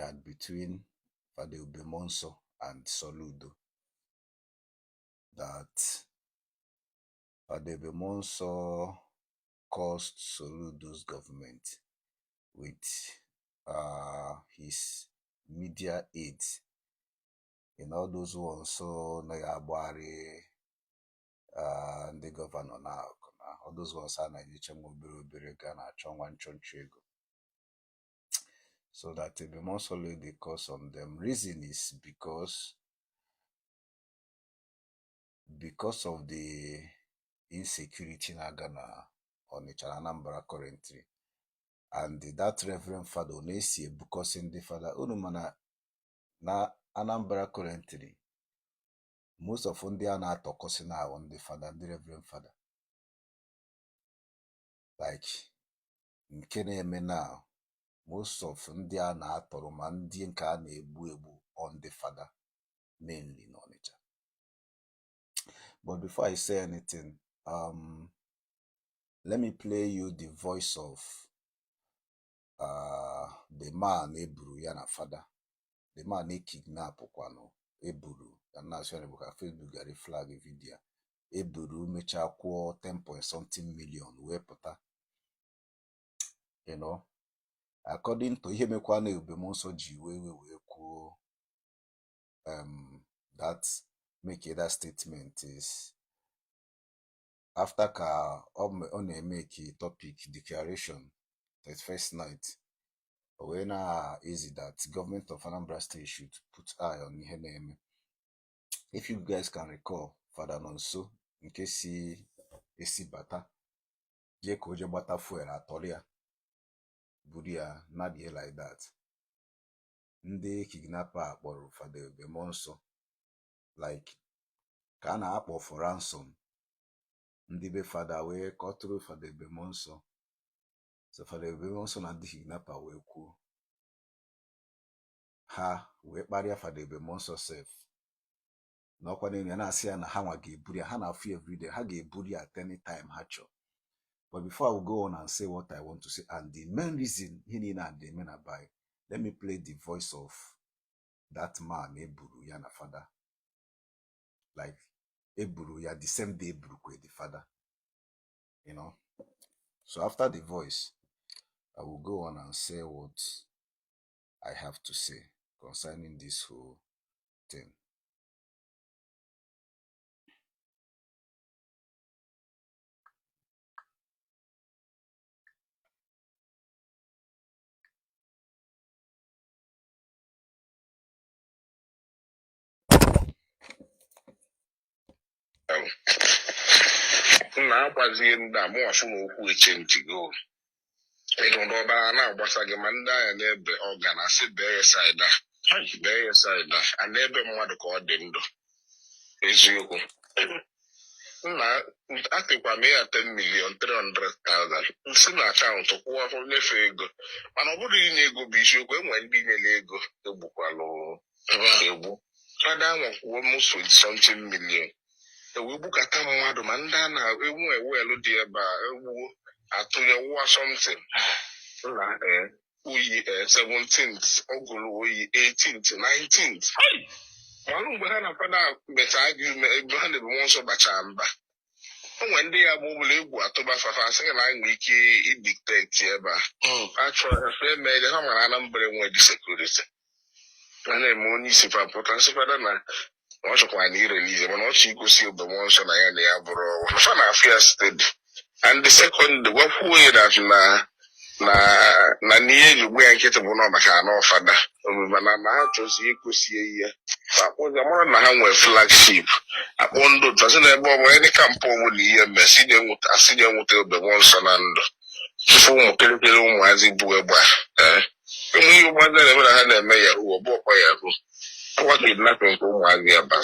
had between Father Ebube Muonso and Soludo. That Father Ebube Muonso caused Soludo's government with his media aides in all those ones so na-agbagharị ndị governor na all those ones a na-enyecha nwa obere obere ego a na-achọ nwa nchọnchọ ego, so that Ebube Muonso laid the curse on them. Reason is because of the insecurity na-aga na Onitsha na Anambra currently, and that Reverend Father ọ na-esi ebukọsị ndị fada unu mana na Anambra currently, most of ndị a na-atọkọsị na ahụ ndị fada, ndị Reverend Father, like nke na-eme now, most of ndị a na-atọrọ ma ndị nke a na-egbu egbu on the fada mainly n'Onitsha. But before I say anything, let me play you the voice of the man eburu ya na fada, the man e kidnap kwanụ eburu ka nna asị ya bụ ka Facebook gara flag video eburu mechaa kwụọ 10 point something million wee pụta. According to ihe mekwa na Ebube Muonso ji wee kwuo that make that statement is after ka ọ na-emeki topic declaration 31st night, o wee na-ezi that government of Anambra State should put eye on ihe na-eme. If you guys can recall, Father Nonso nke si esi bata jee ka o jee gbata fuel, atọrọ ya buru ya nabie like that. Ndị kidnapper a kpọrọ Father Ebube Muonso like ka a na-akpọ for ransom. Ndị be fada wee kọtụrụ Father Ebube Muonso, so Father Ebube Muonso na ndị kidnapper wee kwuo, ha wee kparịa Father Ebube Muonso sef n'ọkwa n'elu ya, na-asị ya na ha nwa ga-eburu ya, ha na-afụ everyday, ha ga-eburu ya at any time ha chọrọ. But before I will go on and say what I want to say and the main reason ihe niile a na-eme na by, let me play the voice of that man eburu ya na fada, like eburu ya the same day eburukwe the father. So after the voice, I will go on and say what I have to say concerning this whole thing. Nna, agbazie ndị a mụnwa fụ na okwu echenjigo ịdụ ndị ọbara na-agbasa gị ma ndị agha na-ebe ọga na asị bee ya side a, bee ya side a, a na-ebe mmadụ ka ọ dị ndụ. Eziokwu nna, atịkwa m ya 10 million 300,000 si na akaụntụ kwụọ afọ nyefee ego, mana ọ bụrụ inye ego bụ isiokwu. Enwere ndị nyere ego egbukwalụ egbu. Fada anwa kwuo almost 20 something million ewee gbukata mmadụ, ma ndị a na-ewu ewelu dị ebe a egbuo atụnye wụwa something. Nna, ee, oyi, ee, 17th ọgụrụ oyi, 18th, 19th, malụ mgbe ha na fada meta argument ebe ha na-ebu mmụọ nsọ bachaa mba. O nwere ndị ya bụ ọbụla egwu atụba fafa, asị gị na anyị nwere ike idictate ebe a achọrọ ha fe emere ha mara Anambra enwe dị security a na-eme. Onye isi fa pụta nsị fada na ọ chọkwara na irelease, mana ọ chọ igosi Ebube Muonso na ya na ya bụrụ fa na afụ ya steady. And the second gwakwuo ya that na n'ihe eji gbu ya nkịtị bụ na ọ maka anọ fada mana na ha chọzi igosi ya ihe akpọzi mara na ha nwee flagship akpọ ndị otu asị na ebe ọ bụla ndị camp ọbụla ihe mee asị je nweta Ebube Muonso na ndụ tupu ụmụ kịrịkịrị ụmụazị bụ egbe a. Ee, ụmụ ihe ụmụazị na-eme na ha na-eme yahoo, ọ bụ ọkwa yahoo, ọkwa kidnapping nke ụmụazị ya ba.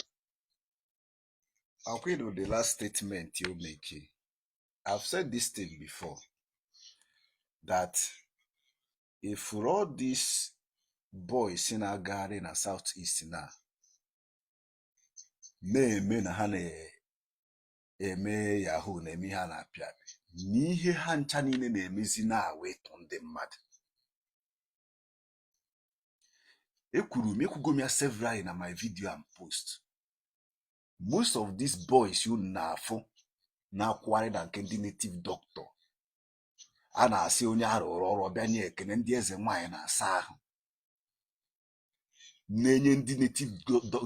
According to the last statement you make, I've said this thing before that if for all these boys na-agagharị na South East na na-eme na ha na-eme yahoo, na-eme ihe a na-apịa apị n'ihe ha ncha niile na-emezi na-awa ịtụ ndị mmadụ. Ekwuru m, ekwugo m ya severally na my video and post. Most of these boys unu na-afụ na-akwụgharị na nke ndị native doctor, a na-asị onye a rụrụ ọrụ bịa nye ekene, ndị eze nwaanyị na-asa ahụ na-enye ndị native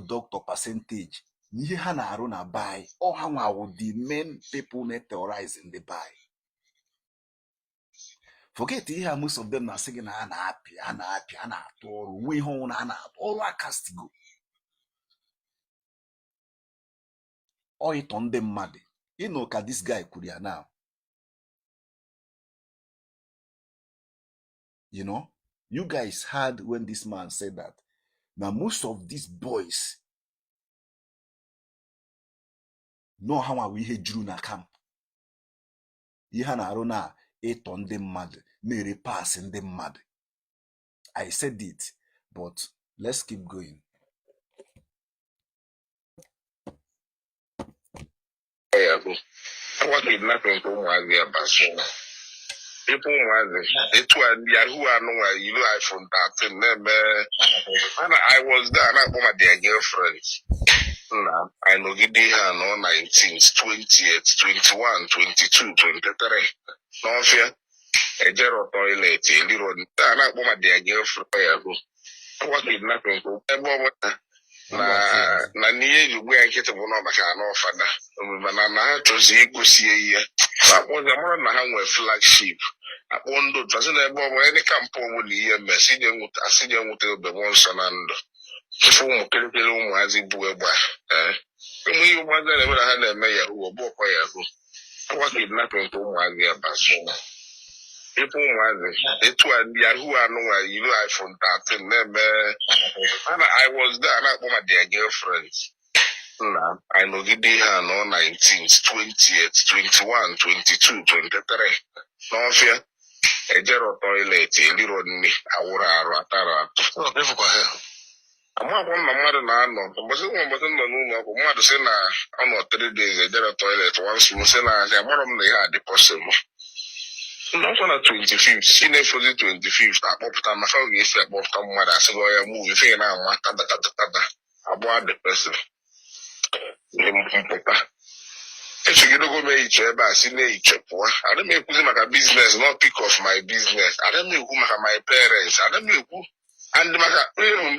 doctor percentage n'ihe ha na-arụ na be anyị. Ọ ha nwa wụ the main people na-terrorize ndị be anyị. Forget ihe a most of them na-asị gị na a na-apị, a na-apị, a na-atụ ọrụ, nwe ihe ọnwụ na a na-atụ ọrụ akastigo ọ ịtọ ndị mmadụ. Ịnụ ka this guy kwuru ya now. You know, you guys heard when this man said that. Now, most of these boys know how we ihe juru na camp. Ihe ha na-arụ na ịtọ ndị mmadụ, na-ere parts ndị mmadụ. I said it, but let's keep going. Ya bụ akwa kidnapping nke ụmụazị ya bazụ ịpụ ụmụazị etu a yahoo anụnwa yiri iPhone 13 na-eme. Mana I was there na-akpọ ma their girlfriend na anyị nọgide ihe a nọ 19th, 20th, 21, 22, 23 n'ọfịa, ejero toilet, eliro a na-akpọ ma their girlfriend yahoo akwa kidnapping nke ebe ọbụla na na n'ihe eji gbu ya nkịtị bụ na maka anụ fada, mana na ha chọzi igosi ya ihe akpọzi mara na ha nwee flagship, akpọ ndị otu asị na ebe ọ bụla ndị camp ọbụla ihe mee asị je nwute obe mmụọ nsọ na ndụ ife ụmụ kịrịkịrị ụmụazị bu egbe a ụmụ ihe ụmụazị na-eme na ha na-eme yahoo, ọ bụ ọkwa yahoo akwa kidnapping nke ụmụazị ya bazụ ịpụ ụmụazị etu a yahoo anụnwa yiri iPhone 13 na-eme. Mana I was there na-akpọ ma their girlfriend na anyị nọgide ihe a nọ 19th, 20th, 21, 22, 23 n'ọfịa, ejero toilet, eliro nri, awụrụ arụ, atara atụ. Amakwa m na mmadụ na-anọ mbọsị nwa mbọsị nọ n'ụlọ ọgwụ, mmadụ sị na ọ nọ 3 days ejero toilet once, m sị na amarọ m na ihe a dị possible. Nnọkwa na 25th si na-efozi 25th akpọpụta maka ọ ga-esi akpọpụta mmadụ, asị gị ọya move ife na-ama tada tada tada abụọ the person mpụta echegidego m ehicha ebe a si na-ehicha pụọ. Ada m ekwuzi maka business, not pick of my business. Ada m ekwu maka my parents, ada m ekwu and maka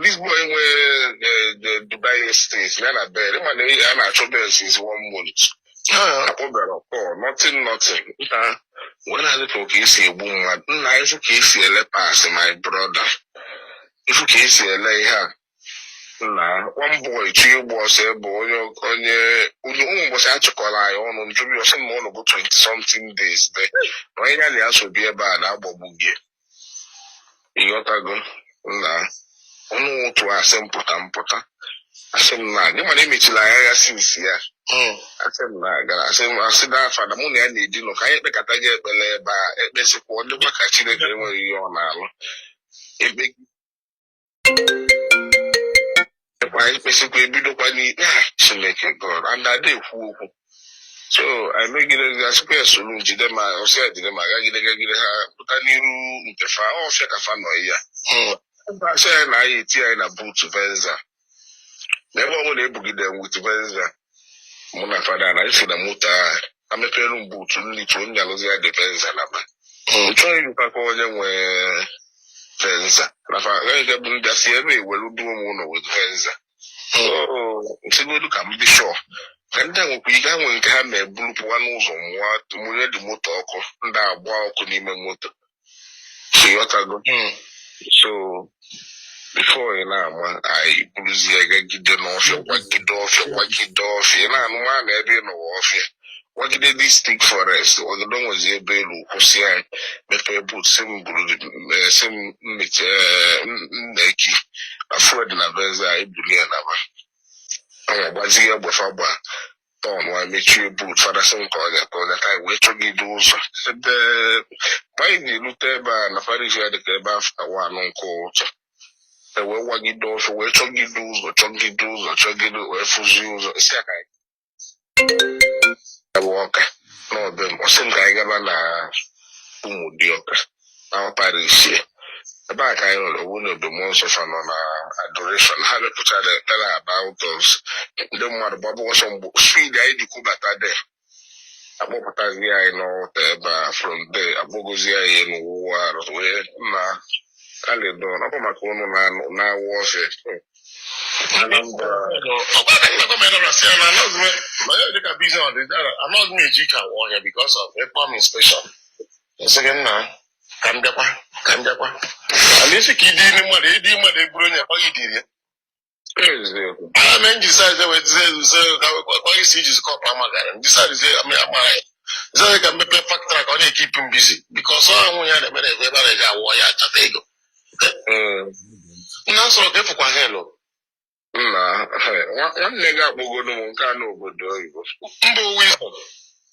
this boy nwee Dubai estate ya na bed mana a na-achọ bed since 1 month akpọbara call, nothing nothing. Nna wee na-adị ka esi egbu mmadụ nna, ifu ka esi ele pass my brother, ifu ka esi ele ihe a nna. One boy chọ ịgba ọsọ ebe onye onye ụmụ ụbọchị achịkọrọ anyị ọnụ njụbi ọsọ na ụlọ bụ 20 something days de na onye ya na ya so bi ebe a na-agbagbu gị, ịghọtago nna? Ọnụ ụtụ asị mpụta mpụta asị m na gị mana emechila anya ya sinsi ya asị m na gara asị m asị na fada mụ na ya na-edinọ ka anyị ekpekata gị ekpele ebe a ekpesịkwa ndịkwa ka Chineke enweghị ihe ọ na-alụ ekpekwa ekpesịkwa ebidokwa n'ikpe a Chineke God and ada ekwu okwu. So anyị megide asịkwa ya soro njide ma ọsị ya jide ma gagide gagide ha pụta n'iru nke fa ọfịa ka fa nọ ya asị anyị na anyị eti anyị na boot Venza na ebe ọbụla ebugide wit Venza mụ na fada na esi na moto a amepere m boot nlitu onye alụzi ya dị Venza na ba nchọghị ịjụtakwa onye nwe Venza na fa agaghị bụ ndị asị ebe ewelu duo m ụlọ wit Venza. Nsigodu ka m dị shọ ka ndị a nwekwa ike ha nwere nke ha ma eburu pụwa n'ụzọ mụọ mụnye dị moto ọkụ, ndị agba ọkụ n'ime moto, ịghọtago? So before ị na-ama anyị buruzie gagide n'ọfịa, gwagide ọfịa, gwagide ọfịa, ị na-anụ nwa na ebe ị nọwa ọfịa, gwagide district forest, gwagide nwezi ebe elu kwụsị anyị, mepee boot si m buru si m mmeche nneki na fuel na Venza anyị bulie na ba anwa gbazie egbe fa gba tọn wa mechie boot fada sị m ka ọnya ka ọnya ka anyị wee chọgide ụzọ ebe mgbe anyị ga-erute ebe a na parish ya dịka ebe afta wanụ nke ụtọ e wee wagide ọfịa wee chọgide ụzọ chọgide ụzọ chọgide wee fụzie ụzọ si aka anyị bụ ọka n'ọbe m ọsị m ka anyị gaba na Ụmụdịọka na parish. Ebe a ka anyị nọrọ nwunye obodo nsọ fa nọ na adoration. Ha mepụtara ekpere about us. Ndị mmadụ gbaba ọsọ mgbe speed anyị ji kwubata de akpọpụtazi anyị n'ụta ebe a. From there akpọgozi anyị n'ụwa arụ wee na alidon. Ọ bụ maka ụnụ na-awụ ọfịa Anambra. Ọkwa ka nna gọọmenti nọrọ sị ya na anọghị m ma ya dịka business dị dara, anọghị m eji ka wụọ ya because of ịkpọ m inspection. Nsị gị nna, ka m bịakwa, ka m bịakwa ana isi ka ịdị ime mmadụ, ịdị mmadụ eburu onye akwaghị idiri ya. Eziokwu. Ana m decide wee dize ka kwaghị isi iji kọpụ amagara m decide amara ya zere ka mmepe factory ka ọ na-ekeep m busy because ọ nwunye ya na-emere ego ebe a na-eji awụọ ya achata ego. Nna nsọrọ ka ịfụkwa helụ. Nna, nwanne gị akpọgodo m nke a n'obodo oyibo. Mbụ Wisdom.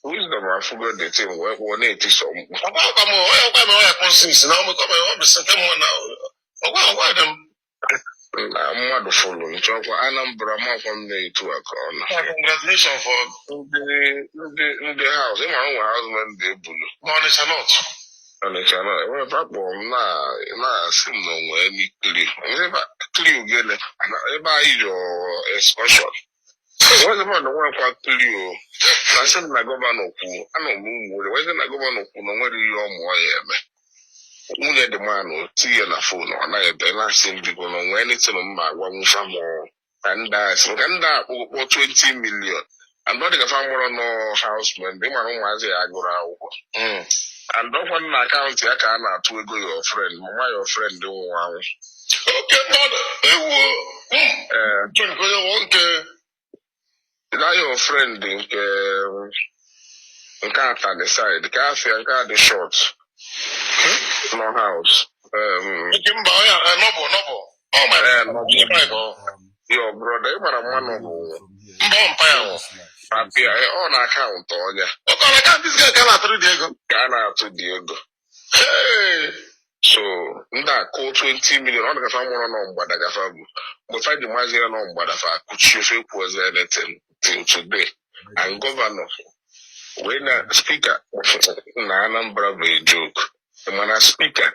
Wisdom afụgo the thing wee kpụọ na-etiso mkpu. Ọkwa ọkwa m onye ọkwa m onye kwụsị na ọmụ kọma ọ bụ site mụ na ọkwa ọkwa dị m. Na mmadụ fụlụ nchọkwa Anambra makwa m na-etu a ka ọ nọ. Congratulations for Ndị house, ịma nwe house member ebulu Ọnịcha North. Ọnịcha na enwere kpọọ m na-asị m na onwe n'ikiri kiri ugele ebe anyị jọ excursion. Nwezịba na onwekwa kiri o na sị m na governor kwu anọ m ụmụ wezi na governor kwu na onwere ihe ọ mụọ ya eme nwunye dị manụ tinye na phone. Ọ naghị ebe na-asị m biko na onwe anything m ma agwa nwụfa m ka ndị a sị ka ndị a kpụkpọ 20 million and ọ dị ka fa mụrụ nọ house member. Ịmara ụmụazị ya agụrụ akwụkwọ and ọkwa na account ya ka a na-atụ ego your friend, mama your friend nwụrụ anwụ. Oke mmadụ ewu. Ee. Nke onye wụ nke Na your friend nke atani side nke afịa nke a dị short nọ house Nke mba onye nọbụ nọbụ ọ ma Eh, nọbụ. Your brother, ịmara mmanụ bụ Mba, ọ mpa ya nwụ. Papịa ọ na account ọnya. Ọkọ na ka this guy ka na-atụrụ dị ego. Ka a na-atụ dị ego. Hey! So ndị a kụọ 20 million, ọ dịgafa nwụrụ nọ mgbada gafa bụ mgbe fa ji mazi ya nọ mgbada fa akụchi ofe kwuozi anything till today. And governor wee na speaker na Anambra bụ a joke. Mana speaker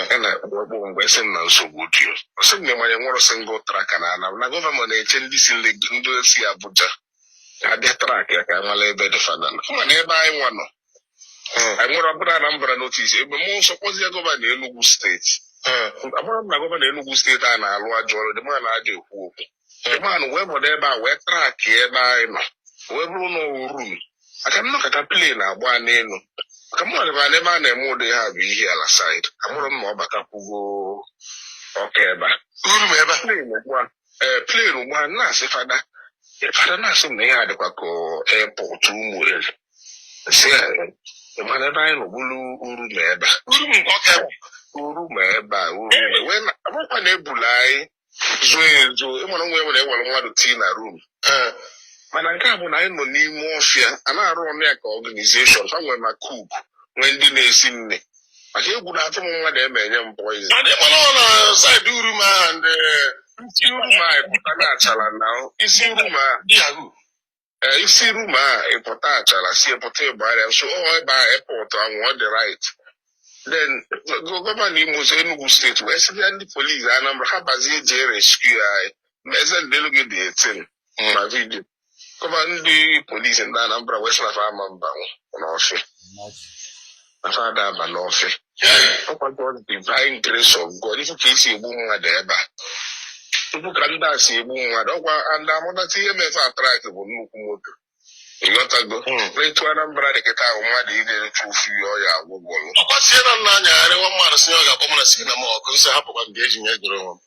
ya na-akpọ mgbe sị m na nsogbu dị o. Ọ sị m na ịmanye nwụrụ single track na Anambra na governor na-eche ndị si ndị si Abuja abịa track ya ka amala ebe dị fada mana ebe anyị nwa nọ. Anyị nwere ọbụla Anambra notice ebe mmụọ nsọ kpọzie governor Enugu State. Amara m na governor Enugu State a na-alụ ajọ ọrụ dị ma na-aja ekwu okwu man wee bọdo ebe a wee track ebe anyị nọ wee bụrụ na room maka nnọkọta plane agba n'elu maka mụ ọdịbara n'ebe a na-eme ụdị ha bụ ihe ala side. Amụrụ m na ọ batakwugo ọka ebe a. Uru m ebe a. Plane ugbu a, ee, plane ugbu a na-asị fada fada na-asị m na ihe a dịkwa ka airport Ụmụeri si mana ebe anyị nọ bụrụ uru ma ebe a. Uru m nke ọka ebe. Uru ma ebe a, uru ma wee abụrụkwa na ebula anyị zuo ezo. Ịmara nwe nwere ewere mmadụ tii na room. Mana nke a bụ na anyị nọ n'ime ọfịa a na-arụ ọnụ ya ka organization fa nwere ma cook, nwee ndị na-esi nne maka egwu na-atụ m mmadụ eme enye m poison. Adị mana ọ na side uru m ahụ ndị Isi room a ịpụta na achala na isi room a. Dị yahoo. Ee, isi room a ịpụta achala si ịpụta ịgbarịa so ọ ebe a airport ahụ ọ dị right. Then governor Imo Enugu State wee sị ndị polisi Anambra ha bazie jee rescue anyị meze ndelu gị dị 18 ma video governor ndị polisi ndị Anambra wee sị na fa ama mbanwụ n'ọfịa na fa ada aba n'ọfịa. Ọkwa God, divine grace of God. Ifu ka esi egbu mmadụ ebe a, tupu ka ndị a si egbu mmadụ ọkwa and amụtata ihe mefe attract bụ nnukwu moto, ịghọtago? Etu Anambra dị kịta ahụ, mmadụ ide ofu ihe ọ ya agwụgwọlụ. Ọkwa sie na nna anyagharị nwa mmadụ si na ọ ga-akpọ m na si na m ọkụ nsị hapụkwa ndị eji nye egoro onwe m.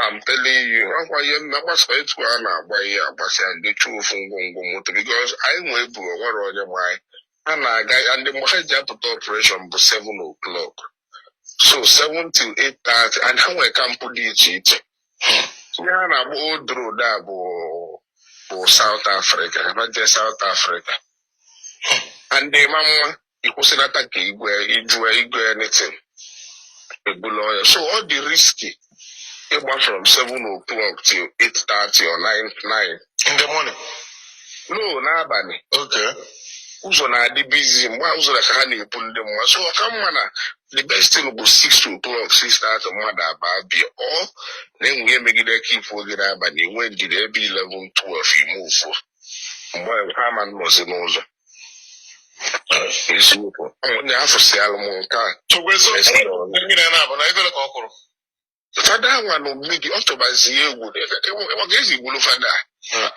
I'm telling you, ọkwa ihe m na-agbasa etu a na-agba ihe agbasịa ndị chụọ ofu ngwongwo moto because anyị nwee buru onwere onye nwe anyị ha na-aga and mgbe ha ji apụta operation bụ 7 o'clock, so 7 till 8:30, and ha nwere camp dị iche iche. Ihe ha na-agba old road a bụ South Africa, ha jee South Africa and ịma mma ịkwụsịnata ka igwe ijue igwe anything ebula ọya. So ọ dị risky ịgba from 7 o'clock till 8:30 or 9 9 In the morning? No, n'abalị. Okay. Ụzọ na-adị busy mgbe ụzọ na ka ha na-ebu ndị mmadụ, so ọka mma na the best thing bụ 6 o'clock, 6:30, mmadụ aba bịa. Ọ na-enwe ihe megide ka ifu oge n'abalị, enwe ndidi ebe 11, 12, imufu mgbe ha ma nọzi n'ụzọ. Eziokwu, onye afụsịalụ m nke a. Mmiri a na-abụ na ego ole ka ọ kwụrụ? Fada nwa na omume gị, ọ tụbazie egwu maka ezi gburu fada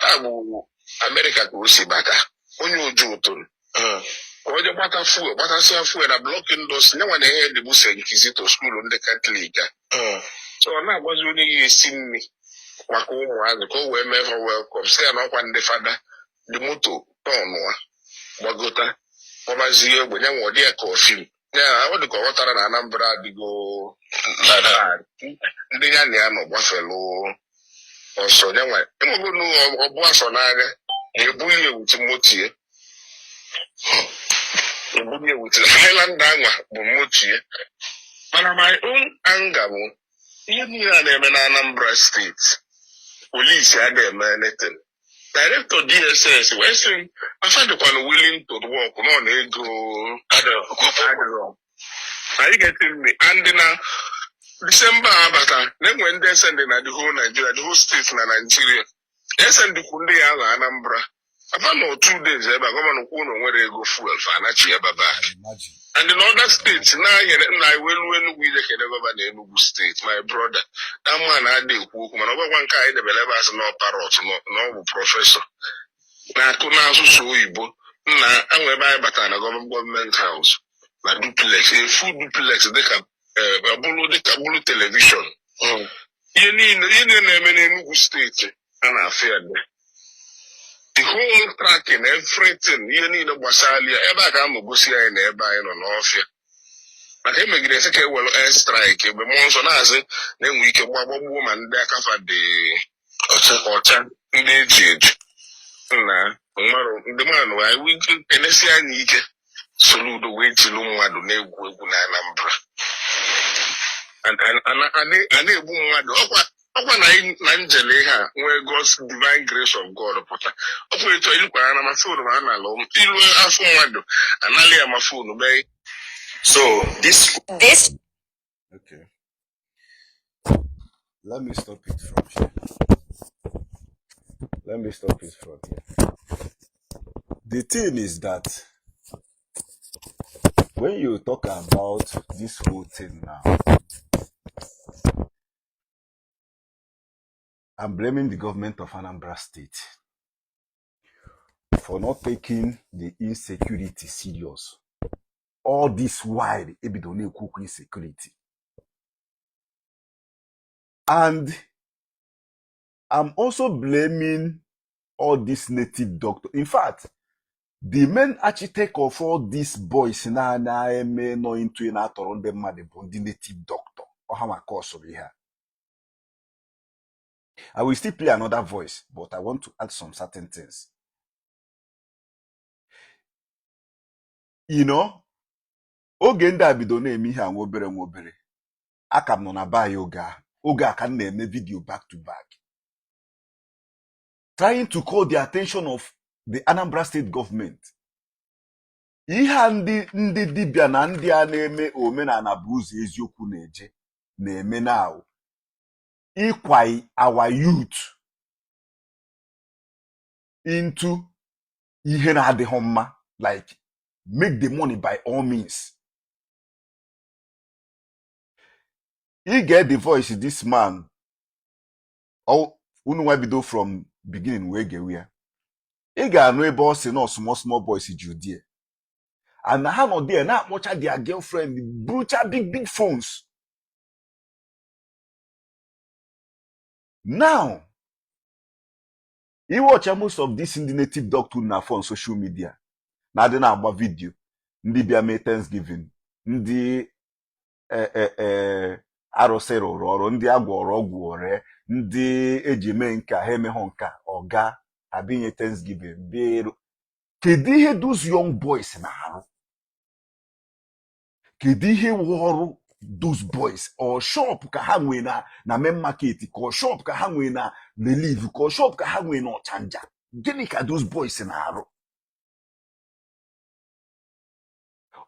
a bụ Amerịka ka o si bata, onye oju ụtụrụ ka o je gbata fuel, gbatasịa fuel na block industry nyanwa na ihe dịbụ St. Kizito school ndị Katọlik a. So ọ na-agwazi onye ya esi nri maka ụmụazị ka o wee mee ha welcome, sị ya na ọkwa ndị fada dị moto tọnụa gbagota, gbabazie egbe nyanwa. Ọ dị ya ka ofim ya, ọ dị ka ọ ghọtara na Anambra adịgo ndị ya na ya nọ gbafelu ọsọ. Nyanwa enwego ọbụ asọ n'agha na-ebuli ewuti motie, ebuli ewuti Highlander anwa bụ motie. Mana my own anger bụ ihe niile a na-eme na Anambra Steeti, polisi adịghị eme anything. Director DSS wee sị m afa dịkwana willing to work nọ na ego adịrọ. Are you getting me? And na December abata na-enwe ndị SND na the whole Nigeria, the whole state na Nigeria. SND kwu ndị ya na Anambra afa nọ 2 days ebe a, gọvanọ kwuo na o nwere ego fuel, fa anachi ebe back. Imagine. And in other states na-anyere nna iwelu Enugu ije kene gọvanọ Enugu Steeti, my brother, that man adị ekwu okwu, mana ọ gwakwa nke anyị debere ebe asị na ọ parrot, na ọ bụ professor na-akụ n'asụsụ oyibo. Nna anwe ebe anyị batara na government house na duplex, a full duplex, dịka ọ bụrụ dịka bụrụ television. Ihe niile na-eme n'Enugu Steeti a na-afụ ya dị the whole tracking, everything, ihe niile gbasara ya ebe a ka a ma gosi anyị na ebe anyị nọ n'ọfịa maka emegide ese ka ewere air strike ebe mmụọ nsọ na-asị na-enwe ike gbagbagbuo ma ndị akafa dị ọcha, ndị eji eji nna mmadụ, ndị mmadụ anyị enesi anyị ike. Soludo wee jilu mmadụ na-egwu egwu na Anambra. A na-egbu mmadụ ọkwa na njele ihe a nwee God's divine grace of God pụta ọkwa etu ilukwara na ma phone ma a na-alụ ilu afọ mmadụ analị ya ma phone mee. So this This Okay. Let me stop it from here. Let me stop it from here. The thing is that when you talk about this whole thing now, I'm blaming the government of Anambra State for not taking the insecurity serious. All this while, ebido na-ekwu okwu insecurity. And I'm also blaming all these native doctors. In fact, the main architect of all these boys na-eme nọ into na-atọrọ ndị mmadụ bụ ndị native doctor. Ọha maka ọsụrụ ihe a. I will still play another voice, but I want to add some certain things. Oge ndị a bido na-eme ihe a nwa obere nwa obere, aka m nọ na be anyị oge ahụ, oge a ka m na-eme video back to back, trying to call the attention of the Anambra State government. Ihe a ndị dibịa na ndị a na-eme omenala bụ ụzọ eziokwu na-eje na-eme now ịkwai our youth into ihe na-adịghị mma, like make the money by all means. Ị get the voice this man unu nwa bido from beginning wee gewe ya, ị ga-anụ ebe ọ sị na small small boys ji ụdị and ha nọ there na-akpọcha their girlfriend, burucha big big phones. Now iwatcha most of this ndị native doctor na on social media na-adị na-agba video ndị bịa mee Thanksgiving, ndị arụsị rụrụ ọrụ, ndị agwọrọ ọgwụ ore, ndị eji mee nka ha emeghọ nka ọga abịnye Thanksgiving bịa ịrụ. Kedu ihe those young boys na-arụ? Kedu ihe wụ ọrụ those boys? Ọ shop ka ha nwee na main market, ka ọ shop ka ha nwee na Relief, ka ọ shop ka ha nwee na Ọchanja? Gịnị ka those boys na-arụ?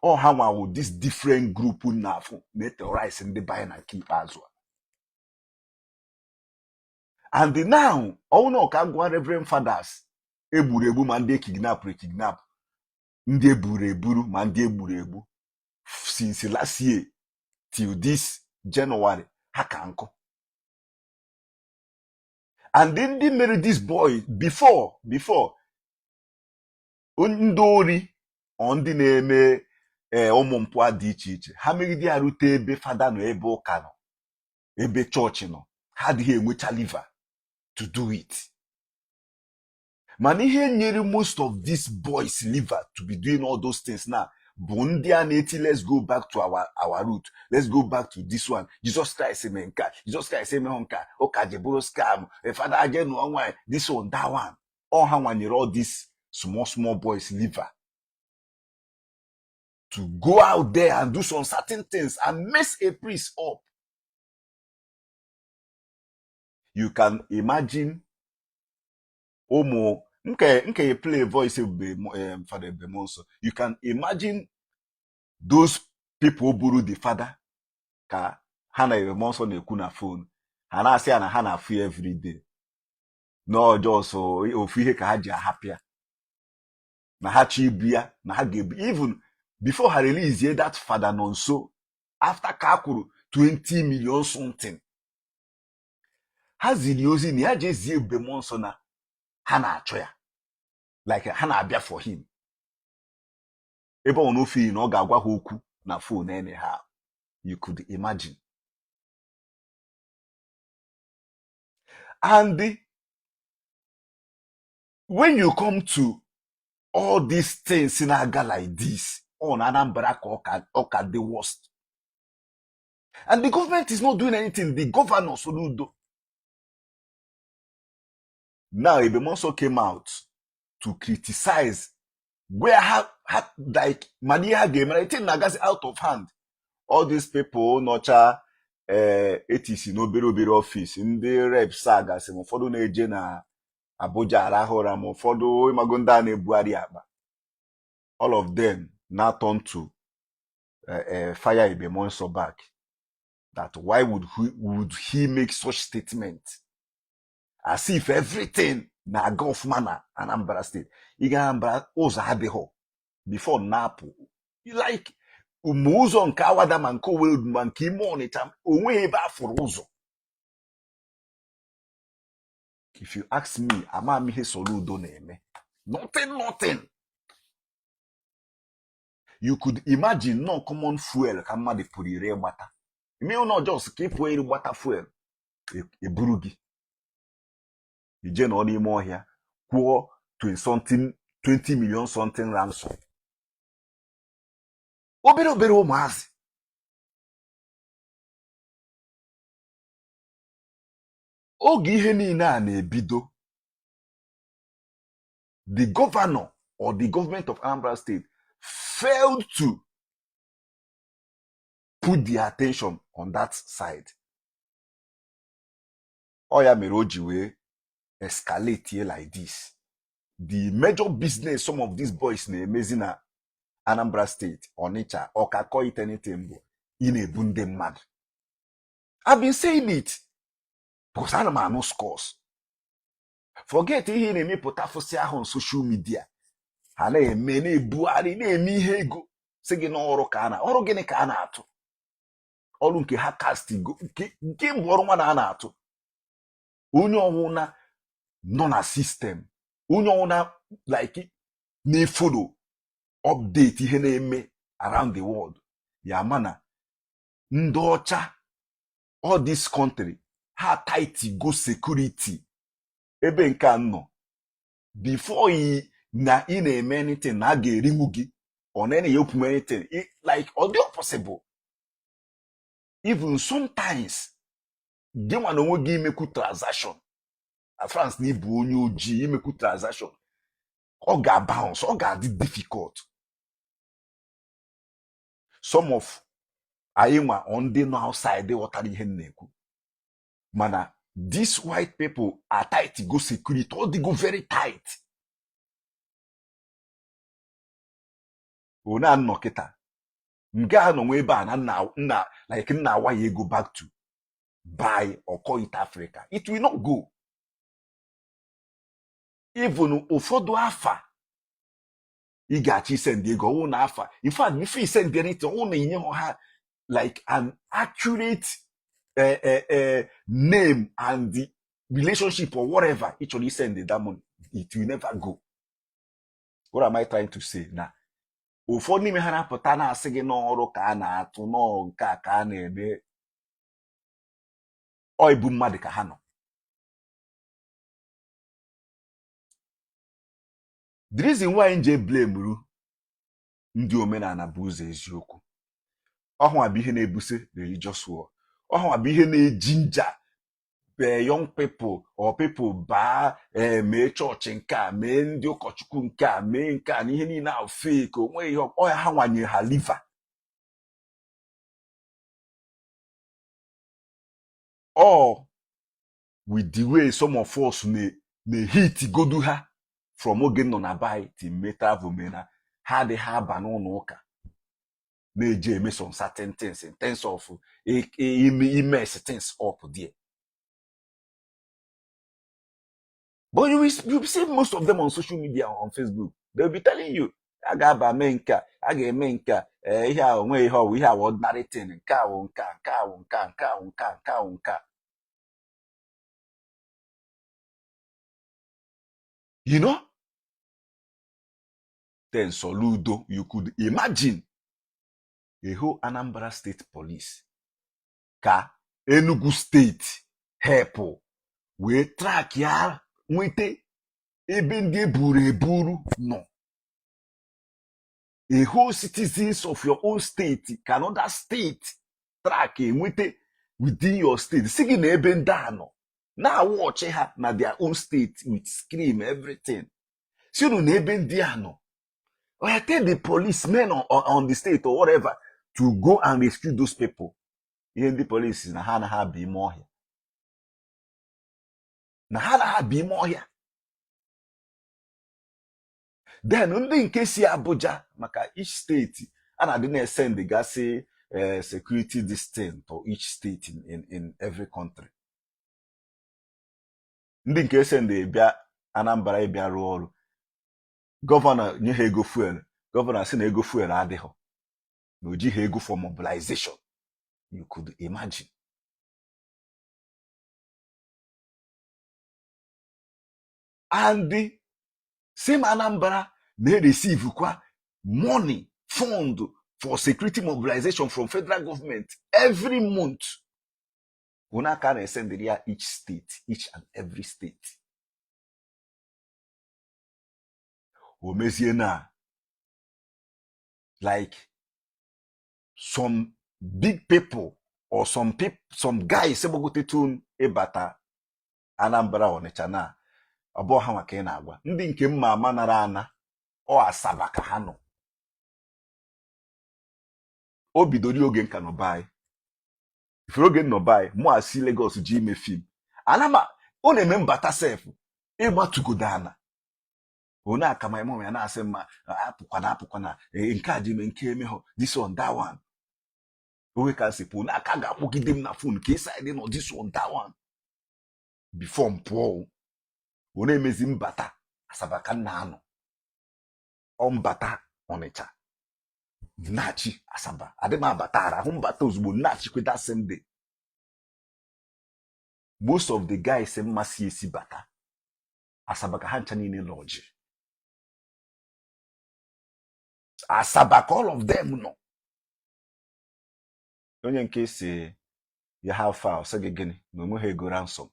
Ọ ha nwa wụ this different group na-afụ na-eterrorize ndị be anyị na nke ikpeazụ a. And now ọnwụ na ọka gwa reverend fathers egburu egbu, ma ndị ekidnapụrụ ekidnap, ndị eburu eburu, ma ndị egburu egbu since last year till this January, ha ka nkụ. And ndị mere this boy before ndị ori ọ ndị na-eme ee ụmụ mpụ a dị iche iche, ha megide ya rute ebe fada nọ, ebe ụka nọ, ebe chọọchị nọ, ha adịghị enwecha liver to do it. Mana ihe nyere most of these boys liver to be doing all those things now bụ ndị a na-eti, "Let's go back to our root, let's go back to this one, Jesus Christ eme nke a, Jesus Christ emeghụ nke a, ụka ji bụrụ scam, fada je nụọ nwaanyị," this one, that one. Ọ ha nwanyere all these small small boys liver to go out there and do some certain things and mess a priest up. You can imagine ụmụ nke play voice Ebube Father Ebube Muonso. You can imagine those people buru the father ka ha na Ebube Muonso na-ekwu na phone, ha na-asị ya na ha na-afụ ya every day, na ọjọọ so ofu ihe ka ha ji ahapụ ya, na ha chọ ibu ya, na ha ga-ebu even before ha release that father nọ nso. After ka a kwụrụ 20 million something, ha ziri ozi na ya jee zie Ebube Muonso na ha na-achọ ya, like ha na-abịa for him, ebe ọ na ofe na ọ ga-agwa ha okwu na phone anyhow. You could imagine. And when you come to all these things na-aga like this ọ na Anambra ka ọ ka dị worst, and the government is not doing anything. The governor Soludo now, Ebube Muonso came out to criticize where ha like mana ihe ha ga-emere thing na-agazi out of hand. All these people nọcha etisi n'obere obere office, ndị reps a gasị, ma ụfọdụ na-eje na Abuja arahụ ụra, ma ụfọdụ ịmago ndị a na-ebugharị akpa, all of them now turn to fire Ebube Muonso back, that why would he make such statement, as if everything na-aga ọfụma na Anambra State. Ịga Anambra, ụzọ adịghị before na-apụ, like ma ụzọ nke Awada, ma nke Owerri, ma nke ime Ọnịcha, onweghị ebe a fụrụ ụzọ. If you ask me, ama m ihe Soludo na-eme. Nothing, nothing. You could imagine, no common fuel ka mmadụ pụrụ ire gbata ime ụlọ, just ka ị pụọ iri gbata fuel, eburu gị ije nọ n'ime ọhịa kwụọ 20 something, 20 million something ransom. Obere obere ụmụazị. Oge ihe niile a na-ebido, the governor or the government of Anambra State failed to put their attention on that side. Ọ ya mere o ji wee escalate here like this. The major business some of these boys na-emezi na Anambra State, Onitsha, Ọka, call it anything, bụ ị na-ebu ndị mmadụ. I've been saying it because ana m anụ scores. Forget ihe ị na-emepụta fụsị ahụ on social media, ha na-eme na-ebugharị na-eme ihe ego si gị n'ọrụ ka a na ọrụ gịnị ka a na-atụ ọrụ nke ha cast go nke mbụ ọrụ nwa na a na-atụ onye ọwụna nọ na system, onye ọwụna like na-efollow update ihe na-eme around the world, ya ma na ndị ọcha, all this country, ha tight go security ebe nke a nọ before ị na ị na-eme anything na a ga-erinwu gị ọ na ya okwu anything. Like ọ dị possible even sometimes gị nwa na onwe gị imekwu transaction na France na ịbụ onye ojii, imekwu transaction ọ ga-bounce, ọ ga-adị difficult. Some of anyị nwa ọ ndị nọ outside ghọtara ihe m na-ekwu, mana these white people are tight go security, ọ dịgo very tight. One anọ kịta. M ga-anọ nwa ebe a na nna nna like nna awa ya ego back to buy or call it Africa. It will not go. Even ụfọdụ afa ị ga-achọ isend ego ọwụ na afa, in fact, before you send anything, ọwụ na inye ha like an accurate name and the relationship or whatever ị chọrọ isend that money, it will never go. What am I trying to say? Na ụfọdụ n'ime ha na-apụta na-asị gị n'ọrụ ka a na-atụ nọọ nke a ka a na-eme ọ ibu mmadụ ka ha nọ. The reason why nje blame ru ndị omenala bụ ụzọ eziokwu ọhụwa bụ ihe na-ebuse religious war, ọhụwa bụ ihe na-eji nja young people or people baa mee chọọchị nke a, mee ndị ụkọchukwu nke a, mee nke a, na ihe niile ahụ fake onwe ihe ọ ha nwanye ha liver or with the way some of us na-ehit godu ha from oge nọ na be till mee travel mee na ha adịghị aba n'ụlọ ụka na-eji eme some certain things in terms of mess things up there. But you will see most of them on social media, on Facebook, they will be telling you a ga-aba mee nke a, a ga-eme nke a, ihe a onwe ihe ọwụ ihe a wụ ordinary thing, nke a wụ nke a, nke a wụ nke a, nke a wụ nke a, nke a wụ nke a. You know? Then Soludo, you could imagine a whole Anambra State Police ka Enugu State help wee track ya nweta ebe ndị eburu eburu nọ. A whole citizens of your own state ka another state track enweta within your state si gị na ebe ndị a nọ na-awọchị ha na their own state with screen everything si unu na ebe ndị a nọ. Oya, tell the policemen on the state or whatever to go and rescue those people. Ihe ndị police na ha anaghị aba ime ọhịa, na ha anaghị aba ime ọhịa. Then ndị nke si Abuja, maka each state a na-adị na-esend gasị security this thing to each state in every country. Ndị nke send bịa Anambra ịbịa rụọ ọrụ, gọvanọ nye ha ego fuel, gọvanọ sị na ego fuel adịghị, na o jighị ego for mobilization. You could imagine. And the same Anambra na-receive kwa money fund for security mobilization from federal government every month. Una aka na-esendịrị ya each state, each and every state. O mezie na like some big people or some people, some guys egbagotetun ịbata Anambra Ọnịcha na ọ bụ ha maka ị na-agwa ndị nke mma ama nara ana ọ Asaba ka ha nọ. O bidoro oge nka nọ be anyị, ifere oge nọ be anyị mụ asị Lagos ji ime film ana ma ọ na-eme mbata sef ịgbatugodo ana onye aka ma ịmụ ya na-asị mma apụkwana apụkwana nke a ji eme nke emehọ this one that one oge ka si pụọ n'aka ga-akpọgide m na phone ka ịsa dị nọ this one that one before m pụọ. Ọ na-emezi mbata Asaba ka m na-anọ, ọ mbata Ọnịcha nnachi Asaba adị m abata arahụ mbata ozugbo nnachikwe that same day. Most of the guys mmasị esi bata Asaba ka ha ncha niile lọji Asaba ka all of them nọ. Onye nke si ya ha fa ọ sị gị gịnị na onweghị ego ransom.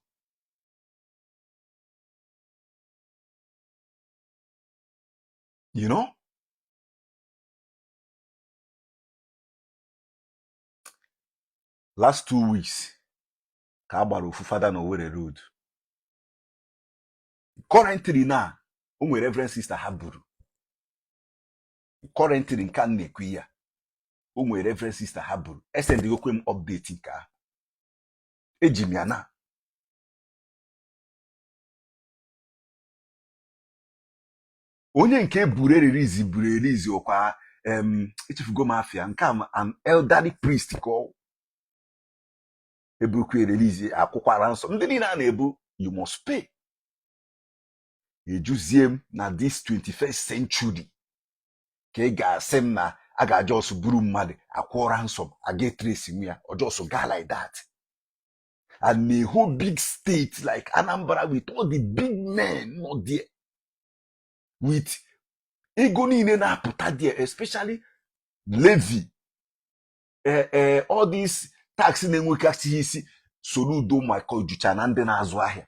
You know? Last 2 weeks ka a gbara ofu fada na Owerri Road. Currently na o nwere reverend sister ha buru. Currently nke a m na-ekwu ya o nwere reverend sister ha buru, esendigokwe m update nke ahụ eji m ya na onye nke buru eririzi buru erizi ọkwa. Echefugo m afa ya nke a, an elderly priest ka ọ eburukwa release akwụkwara ransom ndị niile a na-ebu, you must pay. Ejuzie m na this 21st century ka ị ga-asị m na a ga-ajust buru mmadụ akwụọ ransom a ga-etrace nwu ya, ọ just gaa like that, and a whole big state like Anambra with all the big men nọ there, with ego niile na-apụta there, especially levy, all these tax na-enwegasịghị isi. Soludo maka ojucha na ndị na-azụ ahịa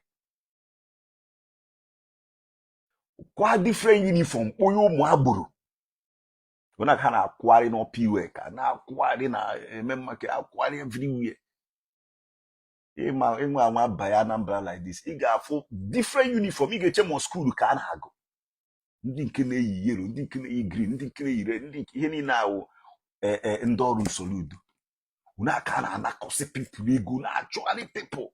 kwa different uniform kponye ụmụ agboro na ha na-akwụgharị n'Upper Iweka, na-akwụgharị na eme maka akwụgharị everywhere. Ịma ịnwe anwa banye Anambra like this, ị ga-afụ different uniform, ị ga-eche ma school ka a na-agụ, ndị nke na-eyi yellow, ndị nke na-eyi green, ndị nke na-eyi red, ndị nke ihe niile awụ ndị ọrụ Soludo. Unu aka na-anakọsị people ego, na-achụgharị people,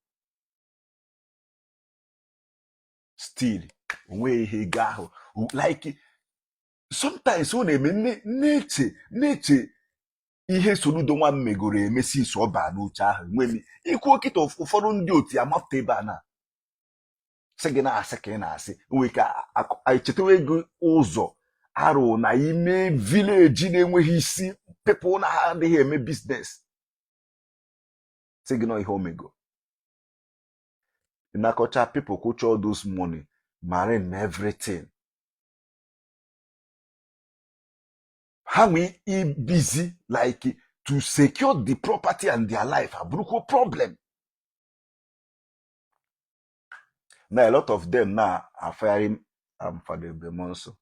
still onweghị ihe ego ahụ. Like sometimes ọ na-eme na-eche ihe Soludo nwa m megoro emesi nso ọ baa n'oche ahụ. Enwe m ikwu kịta, ụfọdụ ndị otu ya mapụta ebe a na sị gị na-asị ka ị na-asị nwee ka echetawa ego ụzọ arụ na ime village na-enweghị isi, people na ha adịghị eme business, sị gị nọ ihe omego nakọcha people kwụcha all those money, marine na everything. Ha nwee ibizi like to secure the property and their life abụrụkwa problem. Na a lot of them now are firing Father Ebubemuonso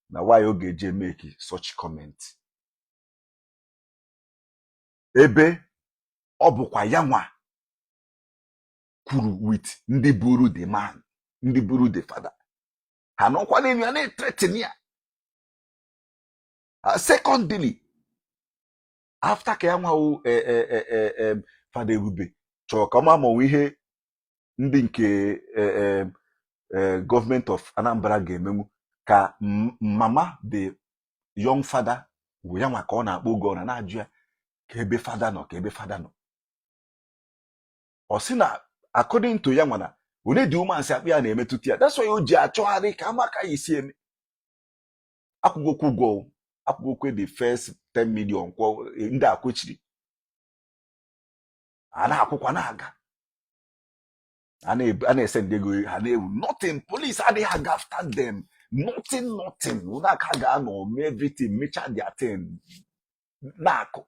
na why ọ ga-eje make such comment, ebe ọ bụkwa ya nwa kwuru with ndị buru the man, ndị buru the father, ha nọkwa n'elu ya na-ethreaten ya. Secondly, after ka ya nwawo Fada Ebube chọrọ ka ọ ma ma ọ ihe ndị nke gọọmenti of Anambra ga-emenwu ka mama the young father bụ ya nwa ka ọ na-akpọ oge ọ na na-ajụ ya ka ebe fada nọ, ka ebe fada nọ. Ọ sị na according to ya nwa na onye dị umeansi akpụ ya na-emetụta ya, that's why o ji achọgharị ka ama ka ya esi eme. Akwụgokwu ụgwọ, akwụgokwe the first 10 million kwọ ndị a kwechiri, a na-akwụkwa na-aga, a na-ese ndị ego ha na-ewu, nothing. Police adịghị aga after them, nothing, nothing. Ụlọ aka ga-anọ mee everything, mechaa their thing na-akụ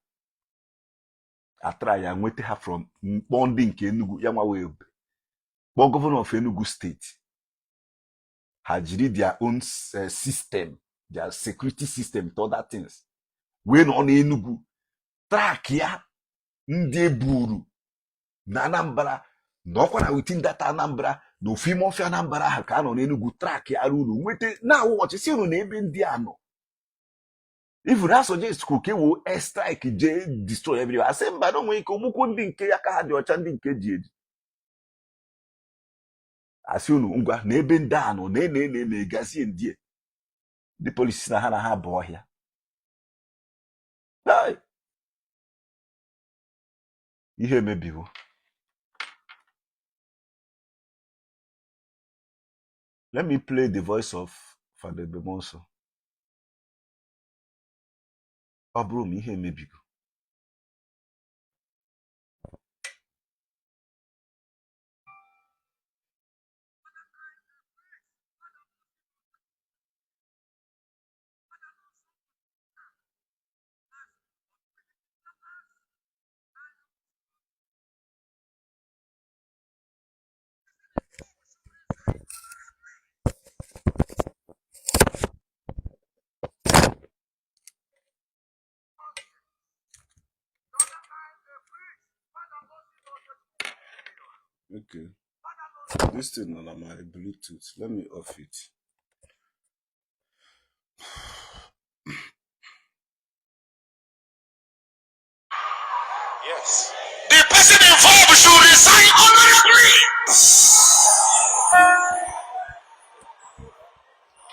atara ya nweta ha from mkpọ ndị nke Enugu ya nwa wee kpọọ governor of Enugu State, ha jiri their own system, their security system to other things wee nọ n'Enugu track ya ndị eburu na Anambra nọkwa na within that Anambra na ofu ime ọfịa Anambra ahụ ka a nọ n'Enugu track ya unu nweta na awụwọchị si unu na ebe ndị a nọ. Even ha suggest ka ewo air strike jee destroy everywhere, asị mba, na onwe ike ogbukwu ndị nke ya ka ha dị ọcha, ndị nke ji eji asị unu ngwa na ebe ndị a nọ na ene ene na egazie ndị ndị polisi na ha bụ ọhịa. Hey! Ihe emebiwo. Let me play the voice of Father Ebubemuonso. Ọ bụrụ ma ihe emebigo. Okay, this thing on my Bluetooth. Let me off it. Yes. The person involved should resign honorably.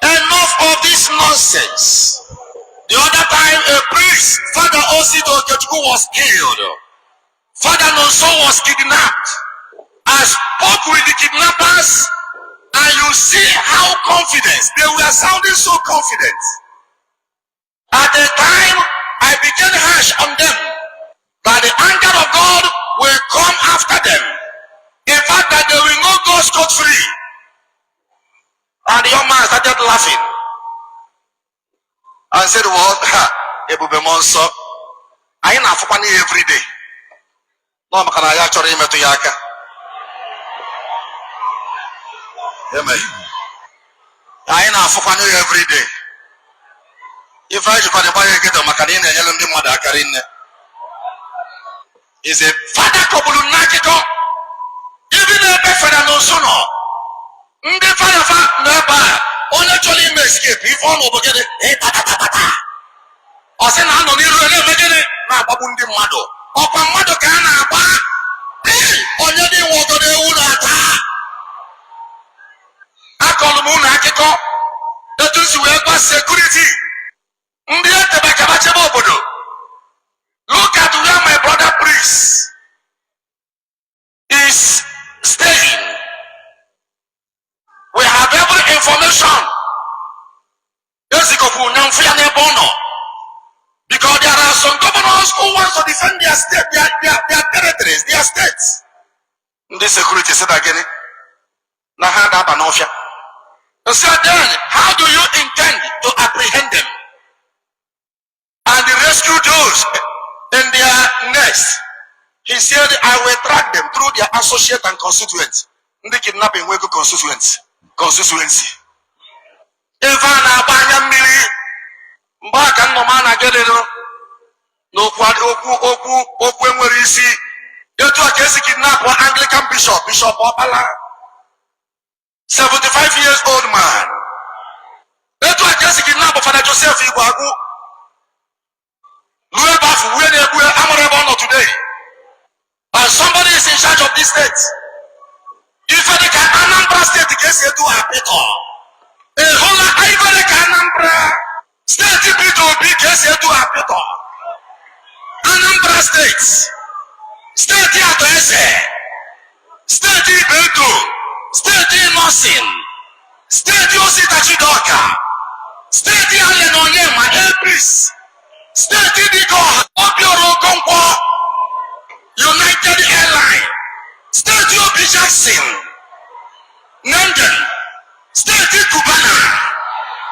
Enough of this nonsense. The other time, a priest, Father Osito Okechukwu, was killed. Father Nonso was kidnapped. I spoke with the kidnappers, and you see how confident they were, sounding so confident. At the time, I became harsh on them that the anger of God will come after them. In fact, that they will not go scot-free. And the young man started laughing and said, "Well, ha, Ebube Mmụọ Nsọ, anyị na-afụkwa n'ihe every day. Nọ maka na ya chọrọ imetụ ya aka." Amen. Anyị na-afụkwa n'ihe every day. Ife anyị jikwa gba ya nkịtị maka na ị na-enyere ndị mmadụ aka rinne. Is a father kọburu n'akụkọ ibi na-ebe fada n'nso nọ ndị fada fa nọ ebe a. Onye chọrọ ime escape, ife ọ nọ bụ gịnị? Ịtatatata. Ọ sị na anọ n'iru ya na-eme gịnị? Na-agbagbu ndị mmadụ. Ọkwa mmadụ ka a na-agba. Ee, onye dị nwe ogodo ewu na-ata. Akọlụ m unu akụkọ etu si wee gwa security ndị etebe kaba chebe obodo, "Look at where my brother priest is staying. We have every information." Ezikọkwu na mfu ya n'ebe ọ nọ, because there are some governors who want to defend their state, their territories, their states. Ndị security sị na gịnị? Na ha na-aba n'ọfịa. So then, how do you intend to apprehend them and rescue those in their nest? He said, "I will track them through their associate and constituents." Ndị kidnapping nwego constituents, constituency. Ife a na-agba anya mmiri mgbe a ka nnọma na gịnị n'okwu okwu okwu okwu enwere isi. Etu a ka esi kidnap Anglican bishop, Bishop Ọkpala, 75 years old man. Etu a ka esi kidnap Fada Joseph Igbo Agụ, ruo ebe afọ wue na-egbu, amara ebe ọ nọ today. And somebody is in charge of this state. Ife dị ka Anambra Steeti ka esi etu apịtọ. Ị hụla ife dị ka Anambra Steeti Peter Obi ka esi etu apịtọ? Anambra Steeti, steeti Atọ Eze, steeti Ibeto, steeti Innoson, steeti Osita Chidoka, steeti Allen Onyema Apis, steeti Dike Obiora Okonkwo, United Airline, steeti Obi Jackson Nenden, steeti Cubana,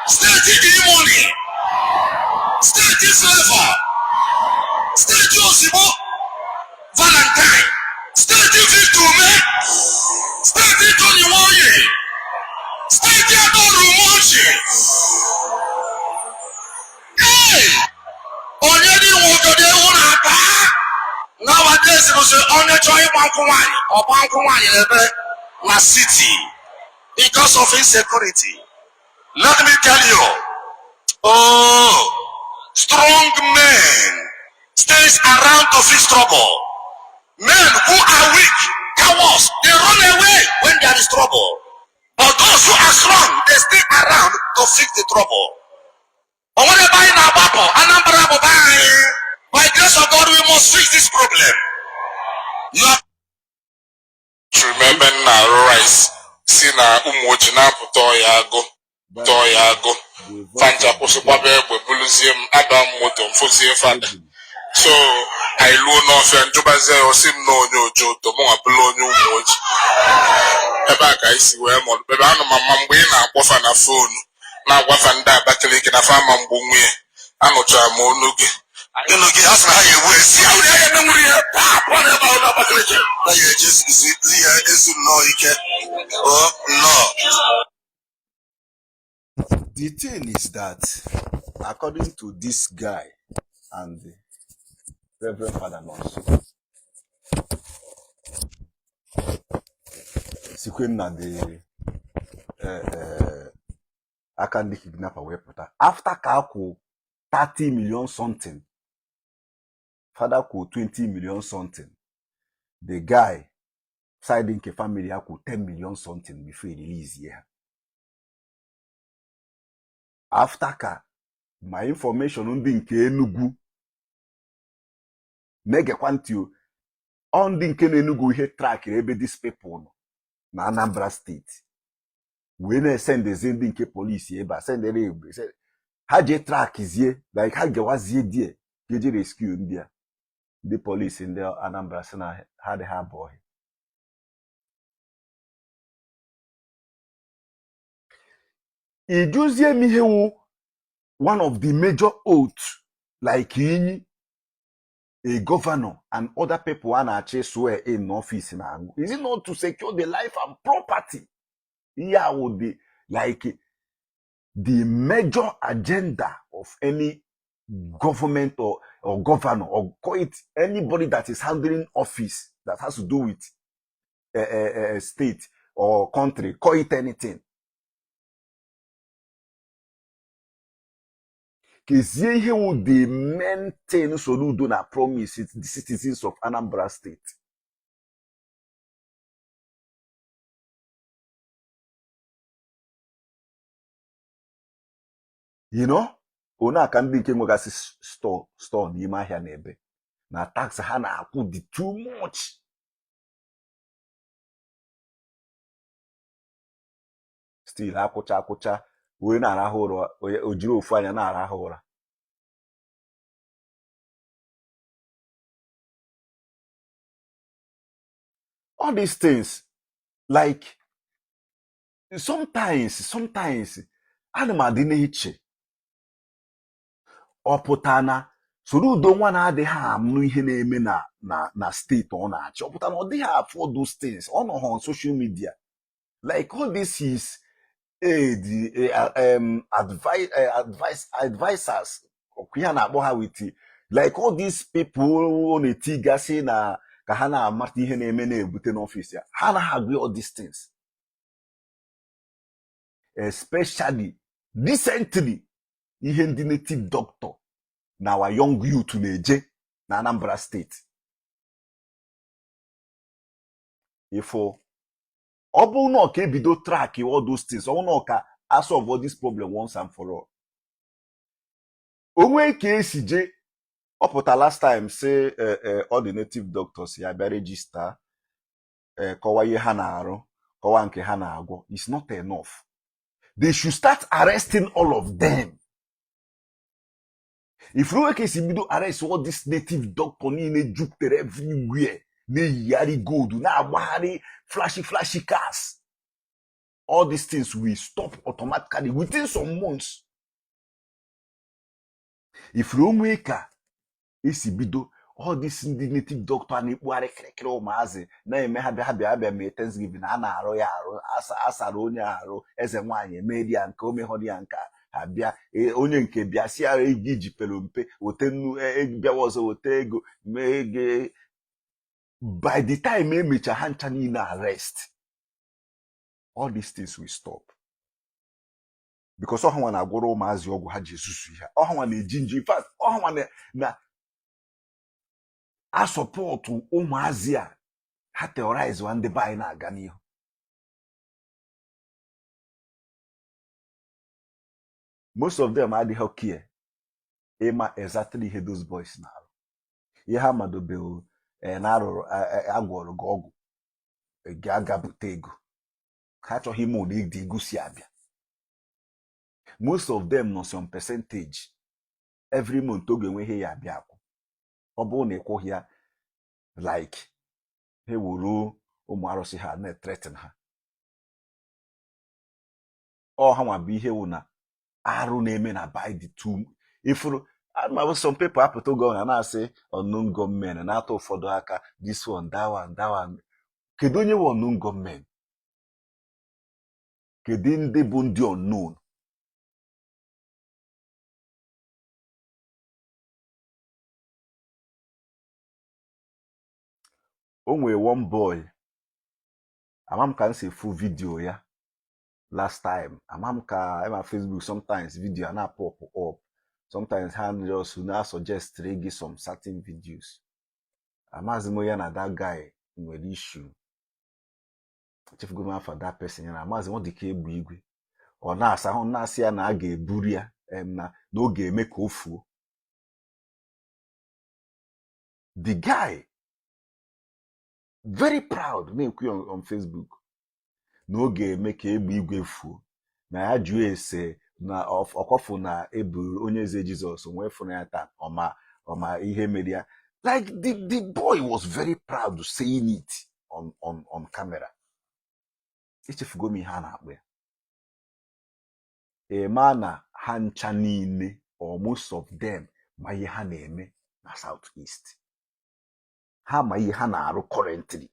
steeti E-Money, steeti Flavour, steeti Ozigbo Valentine, steeti Victor Umeh, steeti Tony Nwoye, steeti Adaora Umeoji. Ee, onye dị nwe ogodo ewu na-ata. Nowadays bụ sị onye chọọ ịgba nkwụ nwaanyị, ọgba nkwụ nwaanyị n'ebe na city because of insecurity. Let me tell you, oh, strong men stays around to fix trouble. Men who are weak, cowards, they run away when there is trouble, but those who are strong, they stay around to fix the trouble. O nwere ebe anyị na-agbapụ. Anambra bụ be anyị. By grace of God, we must fix this problem. You are Chụrụ m ebe m na-arụ rice si na ụmụ ojii na-apụta ọya agụ pụta ọya agụ fanja kwụsịkwaba egbe buluzie m aba m moto m fụzie fada. So anyị luo n'ọfịa, njụbazie ya, osi m na onye ojo oto mụnwa bụrụ onye ụmụ ojii. Ebe a ka anyị si wee mọdụ ebe anụ ma mma mgbe ị na-akpọfa na phone na-agwafa ndị Abakaliki na fa ama mgbu nwunye, anụchara m olu gị. Ịnụ gị, a sị na ha ga-egbu esi ya were ya emenwuru ya taa pụọ n'ebe ahụ n'Abakaliki na ya eji zi ya ezu nnọọ ike o nnọọ. The thing is that, according to this guy and the Reverend Father Nonso, sikwe na the aka ndị kidnapper wee pụta after ka akwụ 30 million something, father kwụ 20 million something, the guy side nke family ya kwụ 10 million something before e release ya, after ka Ma information ndị nke Enugu na-egekwa ntị o, ọ ndị nke na Enugu ihe trackiri ebe these people nọ na Anambra steeti wee na-esendezi ndị nke polisi ebe a sendere egbe ha jee trackzie, like ha gewazie die ka eje rescue ndị a. Ndị polisi ndị Anambra sị na ha adịghị aba ọhịa. Ị jụzie m ihe wụ one of the major oath, like inyi a governor and other people a na-achọ swear in n'ọfịs na-aṅụ, is it not to secure the life and property? Ihe a wụ the like the major agenda of any government or governor or call it anybody that is handling office that has to do with a state or country, call it anything. Kezie ihe wụ the main thing Soludo na promise the citizens of Anambra State? One aka ndị nke nwegasị store n'ime ahịa na ebe na tax ha na-akwụ dị too much. Still akwụcha akwụcha wee na-arahụ ụra, o jiri ofu anya na-arahụ ụra. All these things, like sometimes ana m adị na-eche, ọ pụta na Soludo nwa na-adịghị anụ ihe na-eme na steeti ọ na-achị, ọ pụta na ọ dịghị afụ those things, ọ nọ on social media, like all this is the advisors ihe a na-akpọ ha with like all these people ọ na-etigasị na ka ha na-amata ihe na-eme na-ebute n'ọfịs ya, ha anaghị agụ all these things, especially recently ihe ndị native doctor na our young youth na-eje na Anambra steeti. Ifo ọ bụrụ na ọ ka ebido track all those things, ọ bụrụ na ọ ka a solve all this problem once and for all, onwe ka esi je ọ pụta last time say all the native doctors ya bịa register, kọwa ihe ha na-arụ, kọwa nke ha na-agwọ. It's not enough. They should start arresting all of them. If onwe ka esi bido arrest all this native doctor niile jupụtara everywhere, na-eyigharị gold, na-agbagharị flashy flashy cars, all these things will stop automatically within some months. If onwe ka esi bido all this ndị native doctor na-ekpugharị kịrịkịrị ụmụazị na-eme ha bịa ha bịa bịa mee Thanksgiving, a na-arụ ya arụ, asara onye arụ eze nwaanyị emeri ya nke o meghọrọ ya nke ha bịa, onye nke bịa si ara ego iji pere mpe weta nnu, bịawa ọzọ weta ego mee ego. By the time emecha ha ncha niile arrest, all these things will stop, because ọhanwa na-agwọrọ ụmụazị ọgwụ ha ji ezuzu ihe, ọhanwa na-eji nji, in fact ọhanwa na asọpọtụ ụmụazị a ha terrorize wa ndị be anyị na-aga n'ihu. Most of them adịghị care ịma exactly ihe those boys na-arụ. Ihe ha madobe na arụrụ agwọrọ gị ọgwụ ga-aga bute ego, ha achọghị ime ụdị dị ego si abịa. Most of them nọ some percentage every month oge enwe ihe ya abịa akwụ. Ọ bụrụ na ịkwụghị ya, like ha wuru ụmụ arụsị ha na-threaten ha. Ọ ha nwa bụ ihe wụ na arụ na-eme na by the two ifuru ama. Some people apụta oge ọ na-asị unknown gunmen na-atụ ụfọdụ aka, this one, that one, that one. Kedu onye wụ unknown gunmen? Kedu ndị bụ ndị unknown? O nwere one boy, ama m ka m si fu video ya last time, ama m ka ma Facebook, sometimes video a na-pop up, sometimes ha just na suggest gị some certain videos. Amaghịzi m onye na that guy nwere issue, echefugo m afa that person ya na amaghịzi m. Ọ dị ka egbe igwe ọ na-asa ahụ na-asị ya na a ga-eburu ya. na ọ ga-eme ka o fuo. The guy very proud na-ekwu on Facebook na ọ ga-eme ka egbe igwe fuo, na ya jụọ ese na ọkọfụ na eburu onye eze Jizọs nwee fụrụ ya taa, ọma ihe mere ya. Like the boy was very proud saying it on camera. Echefugo m ihe a na-akpọ ya. Ema na ha ncha niile or most of them ma ihe ha na-eme na South East, ha ma ihe ha na-arụ currently.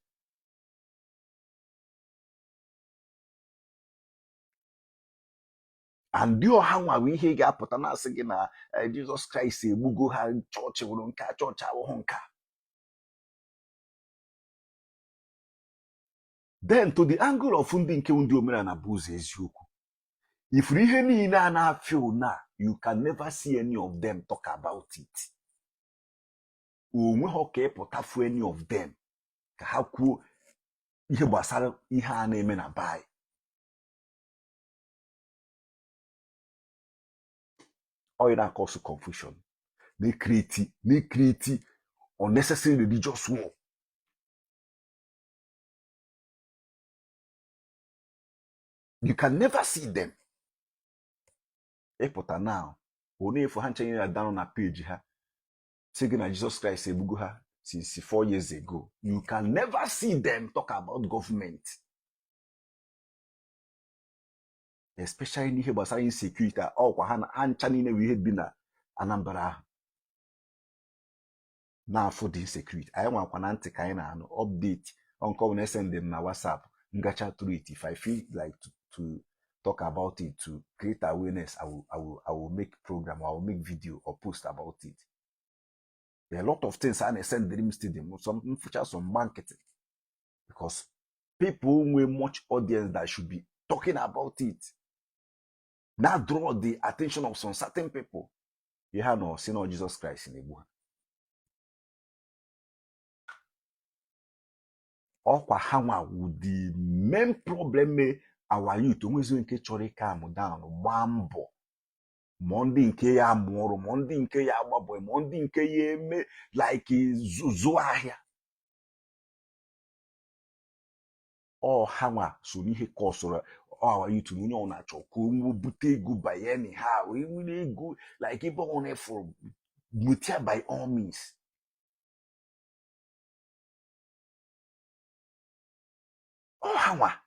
And ọha nwa ihe ga-apụta na-asị gị na Jizọs Kraịst egbugo ha, chọọchị wụrụ nke a, chọọchị awụhụ nke a. Then to the angle of ndị nke ndị omenala bụ ụzọ eziokwu, ifuru ihe niile a na-afịa na you can never see any of them talk about it. Onweghị ka ịpụta fụ any of them ka ha kwuo ihe gbasara ihe a na-eme na be anyị. Ọ na-cause confusion, na-create unnecessary religious war. You can never see them. Ịpụta now ọ na-efu ha nche ya down na page ha sị gị na Jesus Christ egbugo ha since 4 years ago. You can never see them talk about government, especially n'ihe gbasara insecurity. Ọkwa ha ncha niile bụ ihe bi na Anambra ahụ na-afụ dị insecurity. Anyị nwakwa na ntị ka anyị na-anụ update nke ọ bụla esend m na WhatsApp ngacha through it. If I feel like to talk about it, to create awareness, I will make program or I will make video or post about it. There are a lot of things a na-esend m stadium, some mfụcha, some gba nkịtị, because people nwee much audience that should be talking about it now draw the attention of some certain people. Ihe ha nọ si na Jesus Christ na-egbu ha. Ọkwa ha nwa wụ the main problem me our youth onwezi nke chọrọ ịcalm down, gbaa mbọ, ma ndị nke ya amụ ọrụ, ma ndị nke ya agba bọị, ma ndị nke ya eme like zụọ ahịa. Ọ ha nwa so n'ihe kọsụrụ our youth na onye ọ na-achọ ka o nwee bute ego by anyhow, wee nwere ego like ebe ọ na-efuru nweta by all means. Ọ ha nwa.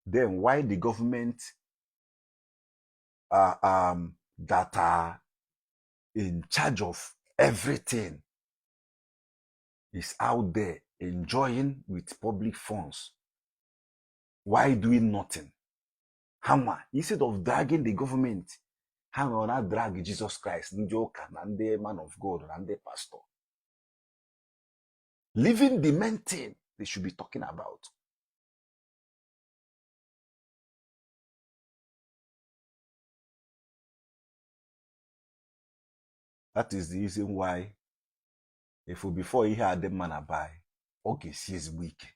Then why the government that are in charge of everything is out there enjoying with public funds while doing nothing? Ha nwa, instead of dragging the government, ha nọ na drag Jesus Christ, ndị ụka na ndị man of God na ndị pastor, leaving the main thing they should be talking about. That is the reason why if before ihe a dị mma na be anyị, ọ ga-esi ezigbo ike.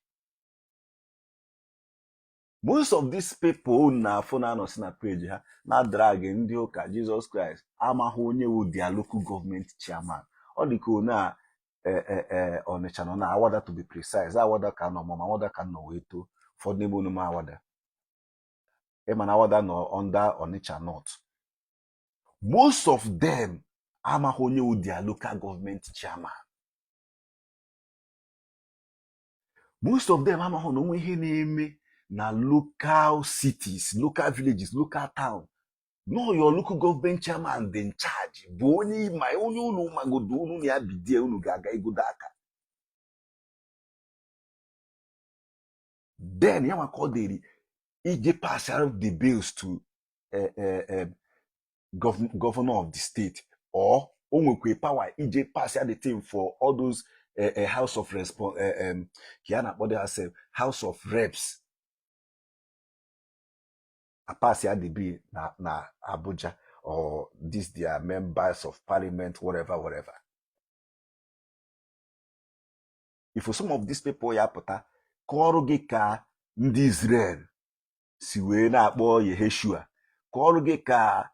Most of these people na-afụ na-anọsi na page ha na drag ndị ụka Jesus Christ amaghị onye wụ their local government chairman. Ọ dị ka onye a Ọnịcha nọ na Awada, to be precise, Awada ka nọ ma Awada ka nọ wee too. Ụfọdụ n'ime unu ma Awada, ịma na Awada nọ under Onitsha North. Most of them amaghị onye wụ their local government chairman. Most of them amaghị na onwe ihe na-eme na local cities, local villages, local town. No, your local government chairman dị in charge, bụ onye ma onye unu magodo unu na ya bidie unu ga-aga igodo aka. Then ya maka ọ dịrị ije pass out the bills to governor of the state, or o nwekwa power ije pass out the thing for all those house of ka ya na-akpọ ha house of reps, pass ya the bill na Abuja or this their members of parliament, whatever, whatever. If some of these people ya pụta kọọrọ gị ka ndị Israel si wee na-akpọ Yeheshua, kọọrọ gị ka Kọọrụ gị ka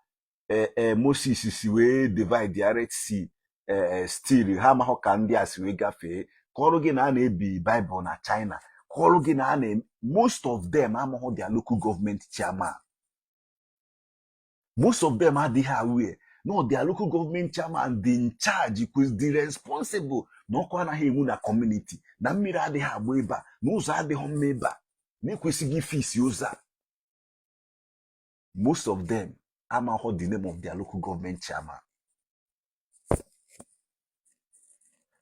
Moses si wee divide ya Red Sea, still ha amahụ ka ndị a si wee gafee. Kọọrụ gị na a na-ebi Bible na China. Kọọrụ gị na a na most of them amahụ their local government chairman. Most of them adịghị aware no their local government chairman dị in charge, dị responsible na ọkụ anaghị enwu na community, na mmiri adịghị agba ebe a, na ụzọ adịghị mma ebe a, na ekwesịghị ifix ụzọ a. Most of them amahụ the name of their local government chairman,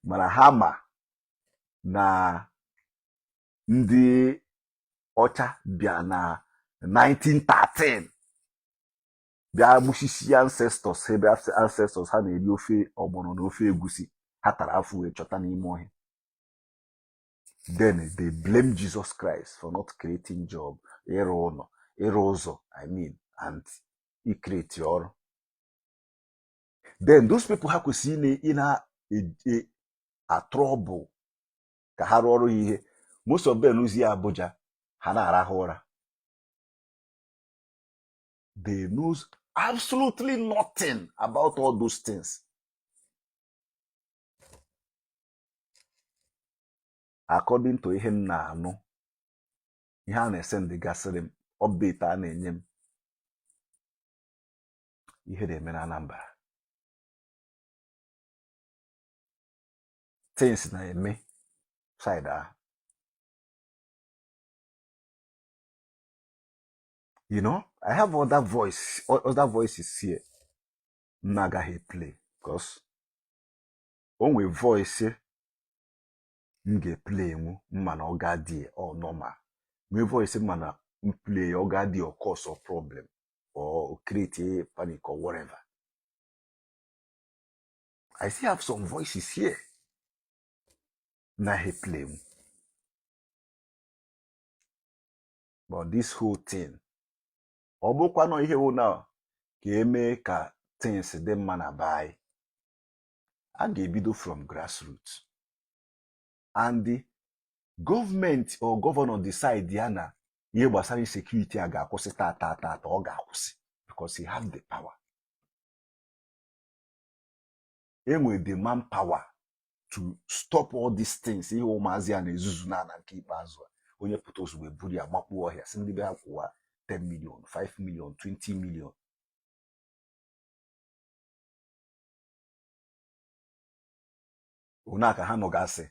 mana ha ma na ndị ọcha bịa na 1913 bịa gbusisi ancestors, ebe ancestors ha na-eri ofe ọgbọnọ na ofe egusi ha tara afọ wee chọta n'ime ọhịa. Then they blame Jesus Christ for not creating job, ịrụ ụlọ, ịrụ ụzọ, I mean, and icreate ọrụ. Then those people ha kwesịrị ị na-atrouble ka ha rụọ ọrụ ha ihe. Most of them ruzie Abuja, ha na-arahụ ụra. They knows absolutely nothing about all those things. According to ihe m na-anụ, ihe a na-ese ndị gasịrị m, update a na-enye m, ihe na-eme na Anambra, things na-eme side ahụ. I have other voices here m na-agaghị play because o nwee voice m ga-eplay nwu mma na ọ ga-adị ọ normal, nwee voice mma na m play ọ ga-adị or cause or problem or create a panic or whatever. I still have some voices here na play nwu. But this whole thing, ọ bụkwa nọ ihe wụ na ka emee ka things dị mma na be anyị, a ga-ebido from grassroots, and the government or governor decide ya na ihe gbasara insecurity a ga-akwụsị taa taa taa taa, ọ ga-akwụsị because he have the power. Enwe the manpower to stop all these things. Ihe ụmụazị a na-ezuzu na na nke ikpeazụ a, onye pụta ozugbo eburu ya makpuo ọhịa, si ndị be ha kwụwa 10 million, 5 million, 20 million. One ka ha nọgasị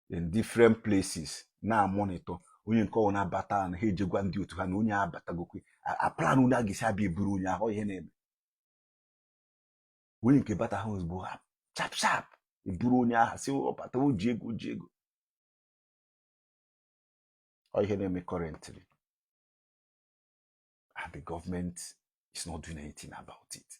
in different places na-amonitor onye nke ọ na-abata, na ha ejegwa ndị otu ha na onye abatagokwe a plan onye a ga-esi abịa eburu onye ahụ. Ihe na-eme, onye nke bata ha ozugbo, ha sharp sharp eburu onye ahụ, si ọ bata, o ji ego, o ji ego. Ọ ihe na-eme currently, and the government is not doing anything about it.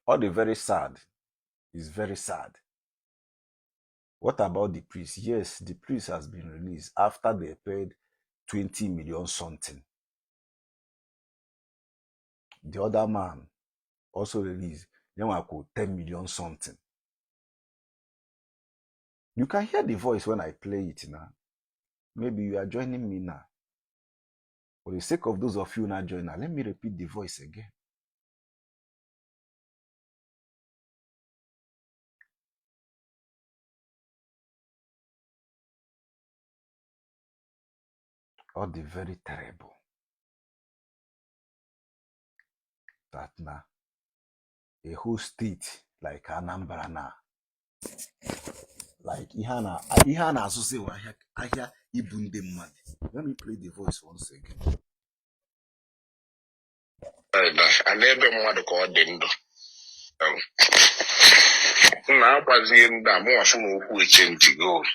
All the very sad is very sad. What about the priest? Yes, the priest has been released after they paid 20 million something. The other man also released, nyanwakwu 10 million something. You can hear the voice when I play it now. Maybe you are joining me now. For the sake of those of you not joining now, let me repeat the voice again. All the very terrible that now a whole state like Anambra now, like ihe a na-azụzi wụ ahịa, ahịa ibu ndị mmadụ. Let me play the voice once again. A n'ebe mmadụ ka ọ dị ndụ nna agbazie ndị a, mụnwa fụ na okwu echenjigo.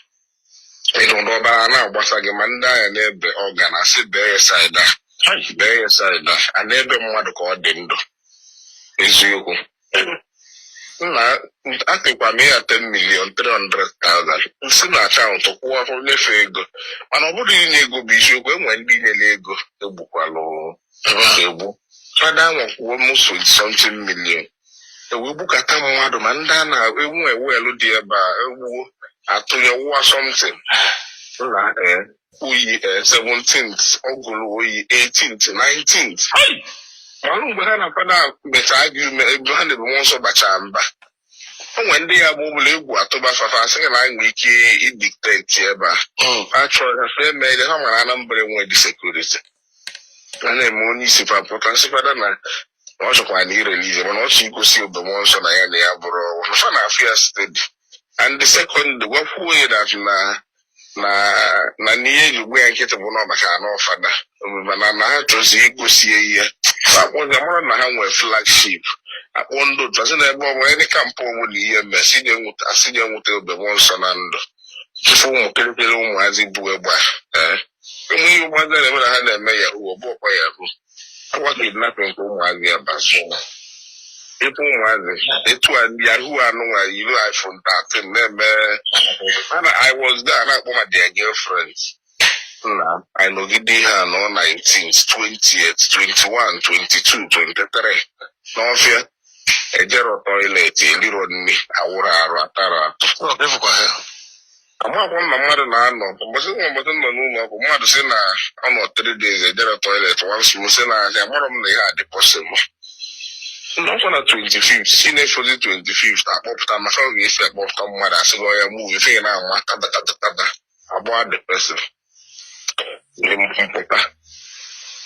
Ịnụ na ọbara na-agbasa gị, ma ndị agha na-ebe ọga na asị bee ya side a, bee ya side a. A n'ebe mmadụ ka ọ dị ndụ eziokwu nna atịkwa m ya 10 million 300,000 si na account kwụọ nyefe ego, mana ọ bụrụ inye ego bụ isiokwu, enwe ndị nyere ego egbukwalụ egbu. Fada nwakwuo m so something million ewee gbukata mmadụ, ma ndị a na-enwe ewelu dị ebe a egbuo. Atụnye wụwa something na oyi 17th, ọgụrụ oyi 18th, 19th. Mana mgbe ha na fada mechaa argument, ebe ha na-ebu mmụọ nsọ bachaa mba, o nwere ndị ya bụ ọbụla egwu atụba fafa, asị gị na anyị nwere ike idictate ebe a. Ha chọrọ ha eme ihe ha mara. Anambra enwe dị security a na-eme. Onye isi fa pụta, nsị fada na ọ chọkwara na irelease, mana ọ chọ igosi obe mmụọ nsọ na ya na ya bụrụ fa na afụ ya steady. And the second, gwakwuo ya that na n'ihe eji gbu ya nkịtị bụ na ọ maka anọ fada, mana na ha chọzi igosi ya ihe akpọzi mara na ha nwere flagship, akpọ ndị otu asị na ebe ọ bụla ndị camp ọbụla ihe mme asị je nwute obe mmụọ nsọ na ndụ. Ife ụmụ kịrịkịrị ụmụazị bụ egbe a, ee, ụmụ ihe ụmụazị na-eme na ha na-eme yahoo, ọ bụ ọkwa yahoo akwa kidnapping nke ụmụazị ya bazụ ịpụ ụmụazị etu a yahoo anụnwa yiri iPhone 13 na-eme. Mana I was there, na-akpọ ma their girlfriends nna anyị nọgide ihe a nọ 19th, 20th, 21, 22, 23 n'ọfịa, ejero toilet, eliro nri, awụrụ arụ, atara atụ. Amakwa m na mmadụ na-anọ ụbọchị nwa ụbọchị nọ n'ụlọ ọgwụ, mmadụ sị na ọ nọ 3 days ejero toilet once m sị na asị amarọ m na ihe a dị possible. N'ọkwa na 25th si na-efozi 25th akpọpụta maka ọ ga-esi akpọpụta mmadụ, asị gị ọya move ife ị na-ama tada tada tada abụọ the person mpụta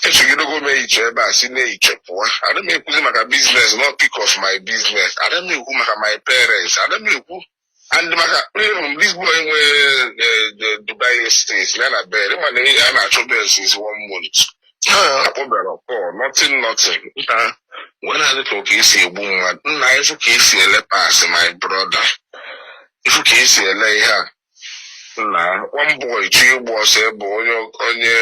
echegidego m ehicha ebe a si na-ehiche pụọ. Ada m ekwuzi maka business, not pick of my business. Ada m ekwu maka my parents, ada m ekwu and maka even this boy nwere the Dubai estate ya na bed ịma na a na-achọ bed since one month, akpọbara Paul, nothing, nothing. Nta wee na-adị ka esi egbu mmadụ nna. Ifu ka esi ele pass, my brother, ifu ka esi ele ihe a nna. One boy chọ ịgba ọsọ ebe onye onye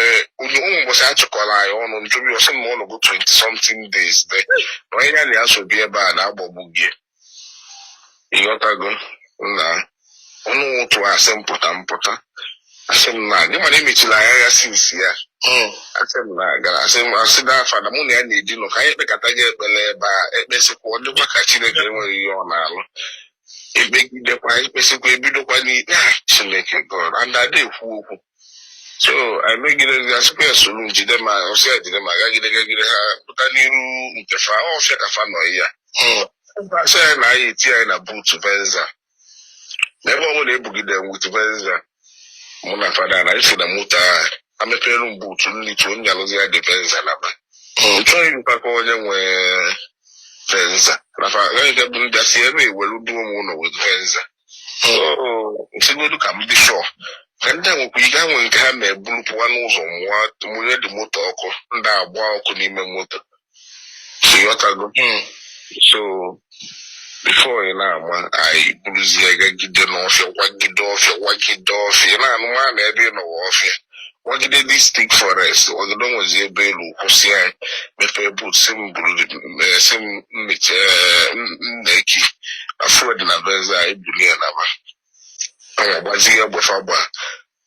onye ụmụ ụbọchị achịkọrọ anyị ọnụ nchụbi ọsọ na ọnọgo 20 something days de na onye ya na ya so bi ebe a na-agbagbu gị. Ịghọtago nna? Ọnụ ụtụ asị mpụta mpụta, asị m na gị mana emechiri anya ya since ya. Asị m na gara, asị m asị na fada mụ na ya na-edinọ ka anyị ekpekata gị ekpere ebe a, ekpesịkwa ọ dịkwa ka Chineke enweghị ihe ọ na-alụ, ekpegidekwa, ekpesịkwa, ebidokwa n'ikpe a. Chineke God and ada ekwu okwu. So emegidezi, asịkwa ya soro njide ma ọsị ya jide ma gagide gagide ha pụta n'iru nke fa ọfịa ka fa nọ ya. Asị anyị na anyị eti anyị na boot Venza n'ebe ọ bụla ebugide with Venza. Mụ na fada na esi na moto ahụ amepere m boot nlitu onye alụzi ya dị Venza na ba nchọghị ịbụkwa onye nwe Venza na fa nke bụ ndị asị ebe ewelu duo m ụlọ with Venza. So nsigodu ka m dị sure ka ndị a nwekwa ike ha nwere nke ha ma eburu pụwa n'ụzọ mụọ mụnye dị moto ọkụ, ndị agba ọkụ n'ime moto. Ịghọtago? So before ị na-ama, anyị buruzie gagide n'ọfịa, wagide ọfịa, wagide ọfịa, ị na-anụ nwa na ebe ị nọwa ọfịa, wagide this thick forest, wagide nwezi ebe elu kwụsị anyị, mepee boot, si m buru, si m mechie nneki na fuel dị na Venza anyị, bulie na ba anyị agbazie egbe fa gba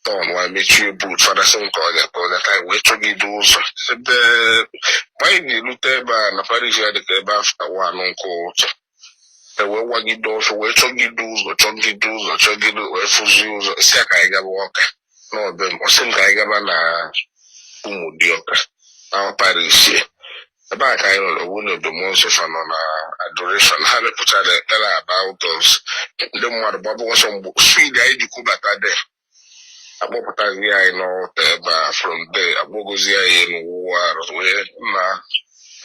tọn wa mechie boot. Fada sị m ka ọnya ka ọnya ka anyị wee chọgide ụzọ ebe mgbe anyị ga-erute ebe a na parish ya dịka ebe after 1 nke ụtụ, e wee wagide ọsọ, wee chọgide ụzọ, chọgide ụzọ, chọgide, wee fụzie ụzọ, si ya ka anyị gaba Ọka n'ọbe m. Ọ sị m ka anyị gaba na Ụmụdịọka na parish ebe a ka anyị nọrọ owu na Ebube Nsọ fa nọ na adoration. Ha mepụtara ekpere about us. Ndị mmadụ gbaba ọsọ mgbe speed anyị ji kwubata de akpọpụtazi anyị n'ọta ebe a. From there akpọgozi anyị n'ụwa arụ wee na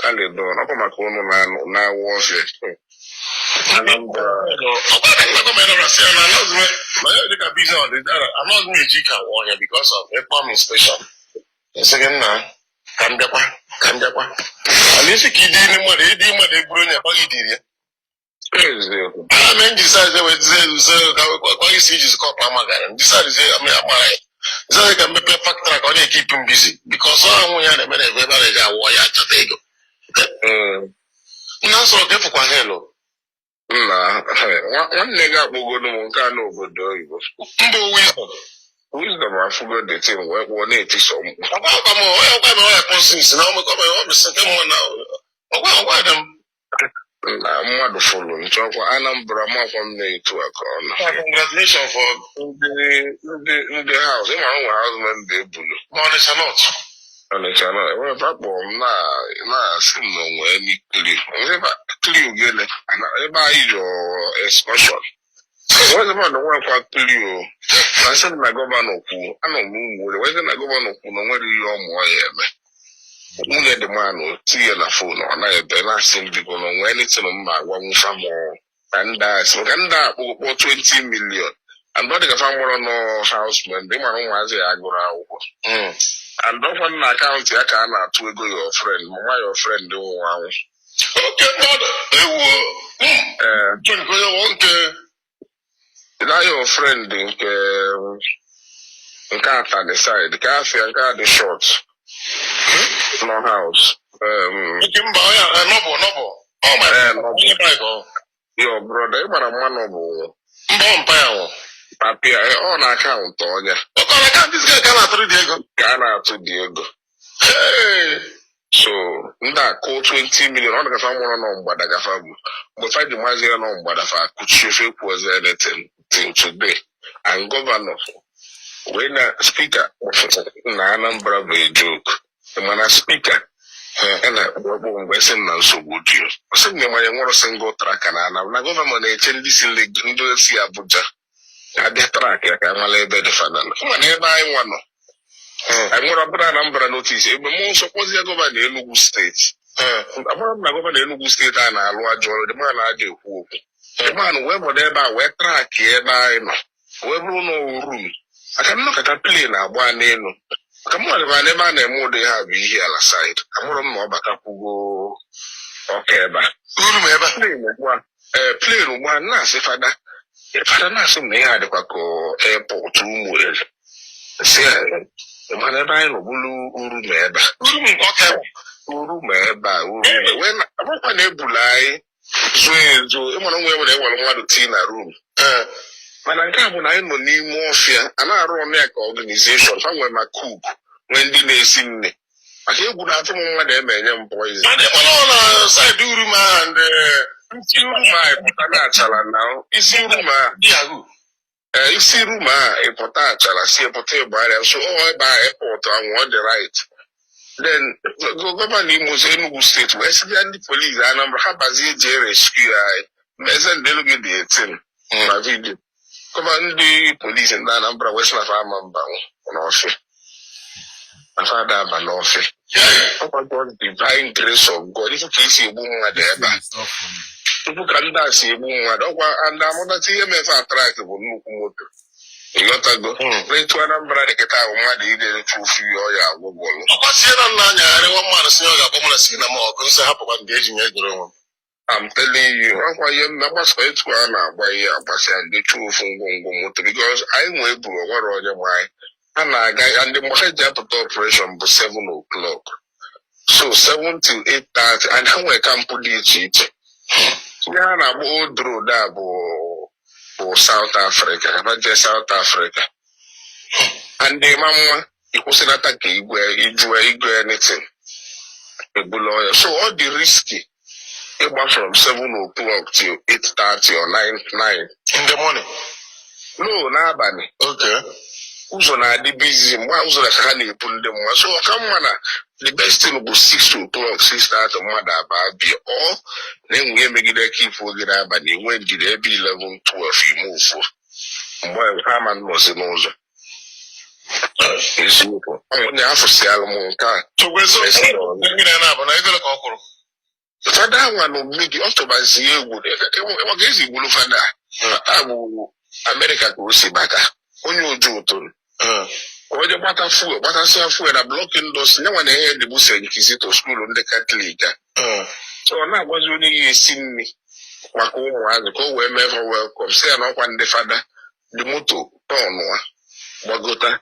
alidon ọkwa maka ụnụ na-awụ ọfịa Anambra. Ọkwa ka nna gọọmenti ọbụla sị ya na anọghịzi m na ya dịka business ọdịdara, anọghịzi m eji ike awụ ọhịa because of ịkpọ m inspection. Nsị gị nna ka m bịakwa, ka m bịakwa ana isi ka ịdị iri mmadụ ịdị mmadụ egburu onye akwaghị idiri ya. Eziokwu. Ana m decide wee dize ka kwa isi iji kọpụ amagara m decide amara ya decide ka m mepee factory ka ọ na-ekeep m busy because ọ nwunye ya na-eme na ebe ebe a na-eji awụ ọhịa achọta ego. Nna nsọrọ ka efukwa helu. Nna, nwanne gị akpọgodo m nke a n'obodo oyibo. Mbụ Wisdom. Wisdom afụgo the thing wee kpọọ na-etiso mkpu. Ọkwa ọkwa m onye ọkwa m ọya conscience na ọmụ ọmụ ọmụ sị nke mmụọ na ọkwa ọkwa dị m. Na mmadụ fụrụ nchọkwa Anambra makwa m na-etu a ka ọ nọ. Congratulations for Ndị house, ịma nwe house member ebulu. Ọnịcha North. Ọnịcha nọ enwere kpọọ m na-asị m na onwe clue clue gịnị ebe anyị jọ excursion wezi mmadụ nwekwa clue o na sị m na governor kwu anọ m ụmụ wezi na governor kwu na onwere ihe ọ mụọ ya eme. Nwunye dị manụ tinye na phone, ọ naghị ebe na-asị m biko na onwe anything m ma agwa nwụfa m ka ndị a sị maka ndị a kpọkpọ 20 million and ọ dị ka fa nwụrụ nọ house member. Ịmara ụmụazị ya agụrụ akwụkwọ and ọkwa na account ya ka a na-atụ ego your friend, mama your friend nwụrụ anwụ. Oke mmadụ ewu. Ee. Nke onye wọ nke Na your friend nke Atani side nke afịa nke a dị short nọ house Nke mba onye nọbụ nọbụ. Ọ ma Ee, nọbụ. Onye bike ọ. Your brother, ịgbara mmanụ bụ Mba, ọ mpa ya nwụ. Papia ọ na account ọnya. Oke ọ na-aka ndị ka na-atụrụ dị ego. Ka a na-atụ dị ego. Hey! So ndị a kụọ 20 million, ọ dịgafa nwụrụ nọ mgbada gafa bụ mgbe fa ji mazi ya nọ mgbada fa kuchie ofe kwuozi anything till today. And governor wee na speaker na Anambra bụ a joke, mana speaker ya na-akpọ ọkpọ mgbe sị m na nsogbu dị, ọ sị m na ịmanye nwụrụ single track na Anambra na governor na-eche ndị si ndị si Abuja abịa track ya ka amala ebe dị fada mana ebe anyị nwa nọ anyị nwere ọbụla Anambra notice ebe mmụọ nsọ kpọzie governor Enugu State. Amara m na governor Enugu State a na-alụ ajọ ọrụ dị ma na-aja ekwu okwu man wee bọdo ebe a wee track ebe anyị nọ wee bụrụ na room aka nnọkọta plane na-agba n'elu maka mụ nwere n'ebe a na-eme ụdị ha bụ ihe ala side amụrụ m na ọ batakwugo ọka ebe a. Uru m ebe a. Plane ugbu a, ee, plane ugbu a na-asị fada fada na-asị m na ihe a dịkwa ka airport Ụmụeri si ya mana ebe anyị nọ bụrụ uru ma ebe a. Uru m nke ọka ebe. Uru ma ebe a uru ma wee na amakwa na ebula anyị zuo ezo. Ịmara nwe nwere enwere mmadụ tii na room. Mana nke a bụ na anyị nọ n'ime ọfịa a na-arụ ọnụ ya ka organization fa nwere ma cook, nwee ndị na-esi nne maka egwu na-atụ m mmadụ eme enye m poison. Mana ịkpọrọ ọ na side uru m ahụ ndị Isi room a ịpụta na achala na isi room a dị yahoo. Ee, isi room a ịpụta achala si ịpụta ịgbagharịa so ọ ebe a airport ahụ ọ dị right. Then governor Imo si Enugu State wee sị bịa ndị polisi Anambra ha bazie jee rescue anyị meze ndelu gị dị 18 na video governor ndị polisi ndị Anambra wee sị na fa ama mba n'ọfịa na fa ada aba n'ọfịa. Ọkwa God, divine grace of God, ifu ka esi egbu mmadụ ebe a. It's not funny. Tupu ka ndị a si egbu mmadụ ọkwa ndị amụtacha ihe mefe attract bụ nnukwu moto, ịghọtago? N'etu Anambra dị kịta ahụ mmadụ ide ofu ihe ọya agwụgwọlụ. Ọkwa sie na nna anyagharị nwa mmadụ si na ọ ga-akpọ mụ na si na m ọkụ nsị hapụkwa ndị eji nye egoro onwe m. I'm telling you, ọkwa ihe m na-agbasa etu a na-agba ihe agbasa ndị chụọ ofu ngwongwo moto because anyị nwee buru onwere onye nwe anyị a na-aga ya. Ndị mgbe ha ji apụta operation bụ 7 o'clock, so 7 till 8:30, and ha nwere camp dị iche iche. Ihe ha na-agba old road a bụ South Africa, ha jee South Africa and ịma nwa ịkwụsịnata ka igwe ijue igwe anything ebula ọya, so ọ dị risky ịgba from 7 o'clock till 8:30 or 9 9 In the morning? No, n'abalị. Ụzọ na-adị busy mgbe ụzọ na ka ha na-ebu ndị mmadụ, so ọka mma na the best thing bụ 6 o'clock, 6:30 mmadụ aba bịa ọ na-enwe ihe megide ka ifu oge n'abalị enwe ndidi ebe 11, 12 ime ofu mgbe ha ma nọzi n'ụzọ. Eziokwu, onye afụsịalụ m nke a. Chukwu eziokwu. Esi na ọ- Gịnị na-abụ na ego ka ọ kwụrụ? Fada nwa na omume gị ọ tụbazi egwu maka ezi gburu fada a bụ Amerịka ka o si bata onye oju ụtụrụ onye gbata fuel gbatasịa fuel na block industry nye nwa na ihe dịbụ St. Kizito school ndị Catholic a. So ọ na-agwazi onye ya esi nri maka ụmụazị ka o wee mee fa welcome, si ya na ọkwa ndị fada dị moto tọnụa gbagota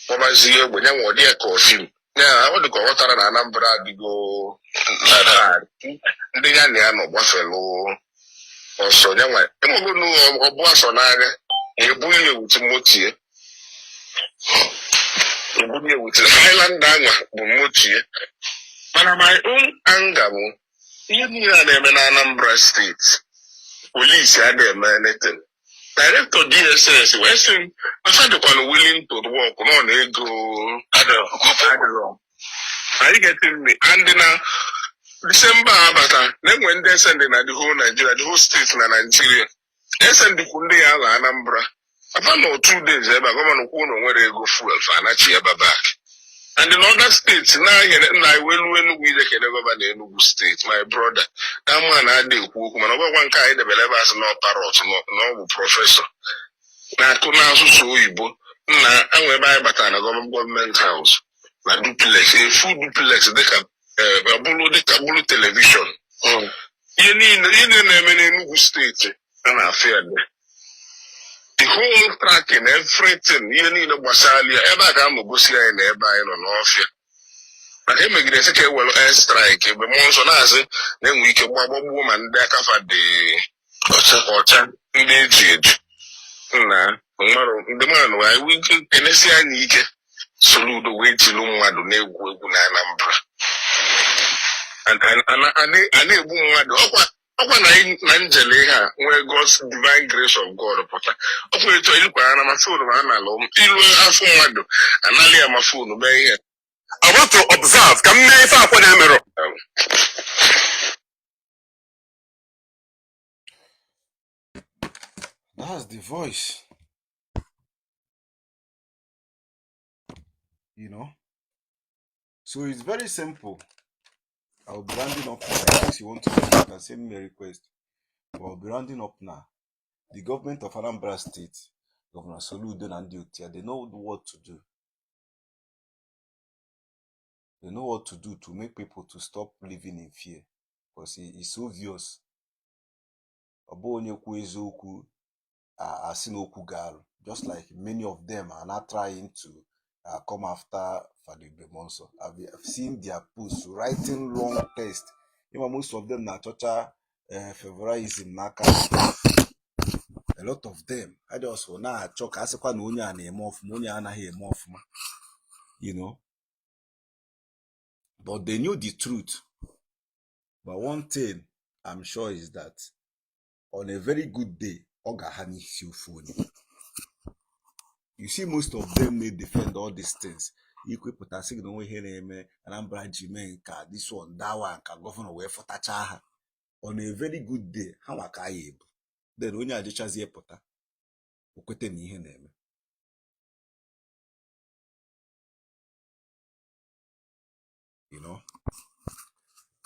gbabazie egbe nye nwa ọ dị ya ka ofim ya ọ dị ka ọ ghọtara na Anambra adịgo na ndị ya na ya nọ gbafelụ ọsọ nye nwa enwego ọbụ asọ n'anya ebuli ewuti motie ebuli ewuti Highlander anwa bụ motie. Mana my own anger bụ Ihe niile a na-eme na Anambra State, polisi adịghị eme anything. Director DSS wee sị m na fa dịkwanụ willing to work nọ na ego adịrọ. Are you getting me? And na December abata na-enwe ndị esend na the whole Nigeria, the whole state na Nigeria. Esendikwu ndị ya ala Anambra. Afa nọ 2 days ebe a, governor kwuo na o nwere ego fuel, fa anachi ebe back. And in other states na-anyere nna anyị wee luo Enugu ije kene governor Enugu State, my brother. That man adịghị ekwu okwu, mana ọ bụrụkwa nke anyị debere ebe a sị na ọ parrot, na ọ bụ professor na-akụ n'asụsụ oyibo. Nna, enwe ebe anyị batara na government house na duplex, efu duplex dịka ọ bụrụ dịka bụrụ television. Ihe niile na-eme n'Enugu State a na-afụ ya dị the whole tracking, everything, ihe niile gbasara ya ebe a ka a gosi anyị na ebe anyị nọ n'ọfịa maka emegide sị ka e were air strike ebe mmụọ nsọ na-asị na-enwe ike gbagbagbuo ma ndị akafa dị ọcha ọcha, ndị eji eji nna mmadụ, ndị mmadụ anyị ike kenesi anyị ike. Soludo wee jilu mmadụ na-egwu egwu na Anambra. A na-egbu mmadụ ọkwa na njele ihe a nwee God's divine grace of God pụta ọkwa etu ilukwa na ma phone ma a na-alụ ilu afọ mmadụ analị ya ma phone mee ihe. I want to observe ka m mee ife akwa na-emerọ. That's the voice. So it's very simple. I'll be rounding up now. In case you want to speak, you can send me a request. But I'll be rounding up now. The government of Anambra State, Governor Soludo and ndị otu ya, they know what to do. They know what to do to make people to stop living in fear. Because it's obvious. Ọ bụ onye kwuo eziokwu asị na okwu ga-arụ. Just like many of them are not trying to come after Father Muonso. I've seen their posts writing long text. Most of them na-achọcha favorism n'aka. A lot of them, I just na-achọ ka a sịkwa na onye a na-eme ọfụma, onye a anaghị eme ọfụma. But they knew the truth. But one thing I'm sure is that on a very good day, ọ ga-aha n'isi ofu onye. You see, most of them may defend all these things. Ikwepụta sị gị na onwe ihe na-eme Anambra ji mee nka, this one, that one, ka governor wee fụtacha ha. On a very good day, ha nwa ka ya ebu. Then onye ajechazie pụta, o kwete na ihe na-eme.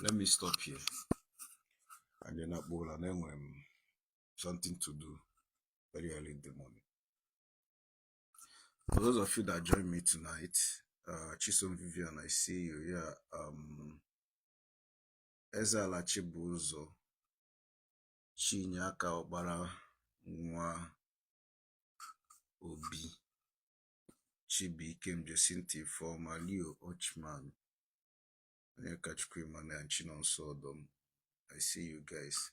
Let me stop here. And then and then when something to do very early in the morning. For those of you that joined me tonight, Chisom Vivian, I see you. Yeah. Ezala Chibuzo, Chinyaka Obara Nwa Obi, Chibuikem Jacinta Ifeoma, Leo Ochman, Onyeka Chukwuemmanuel, and Chinonso Odom. I see you guys.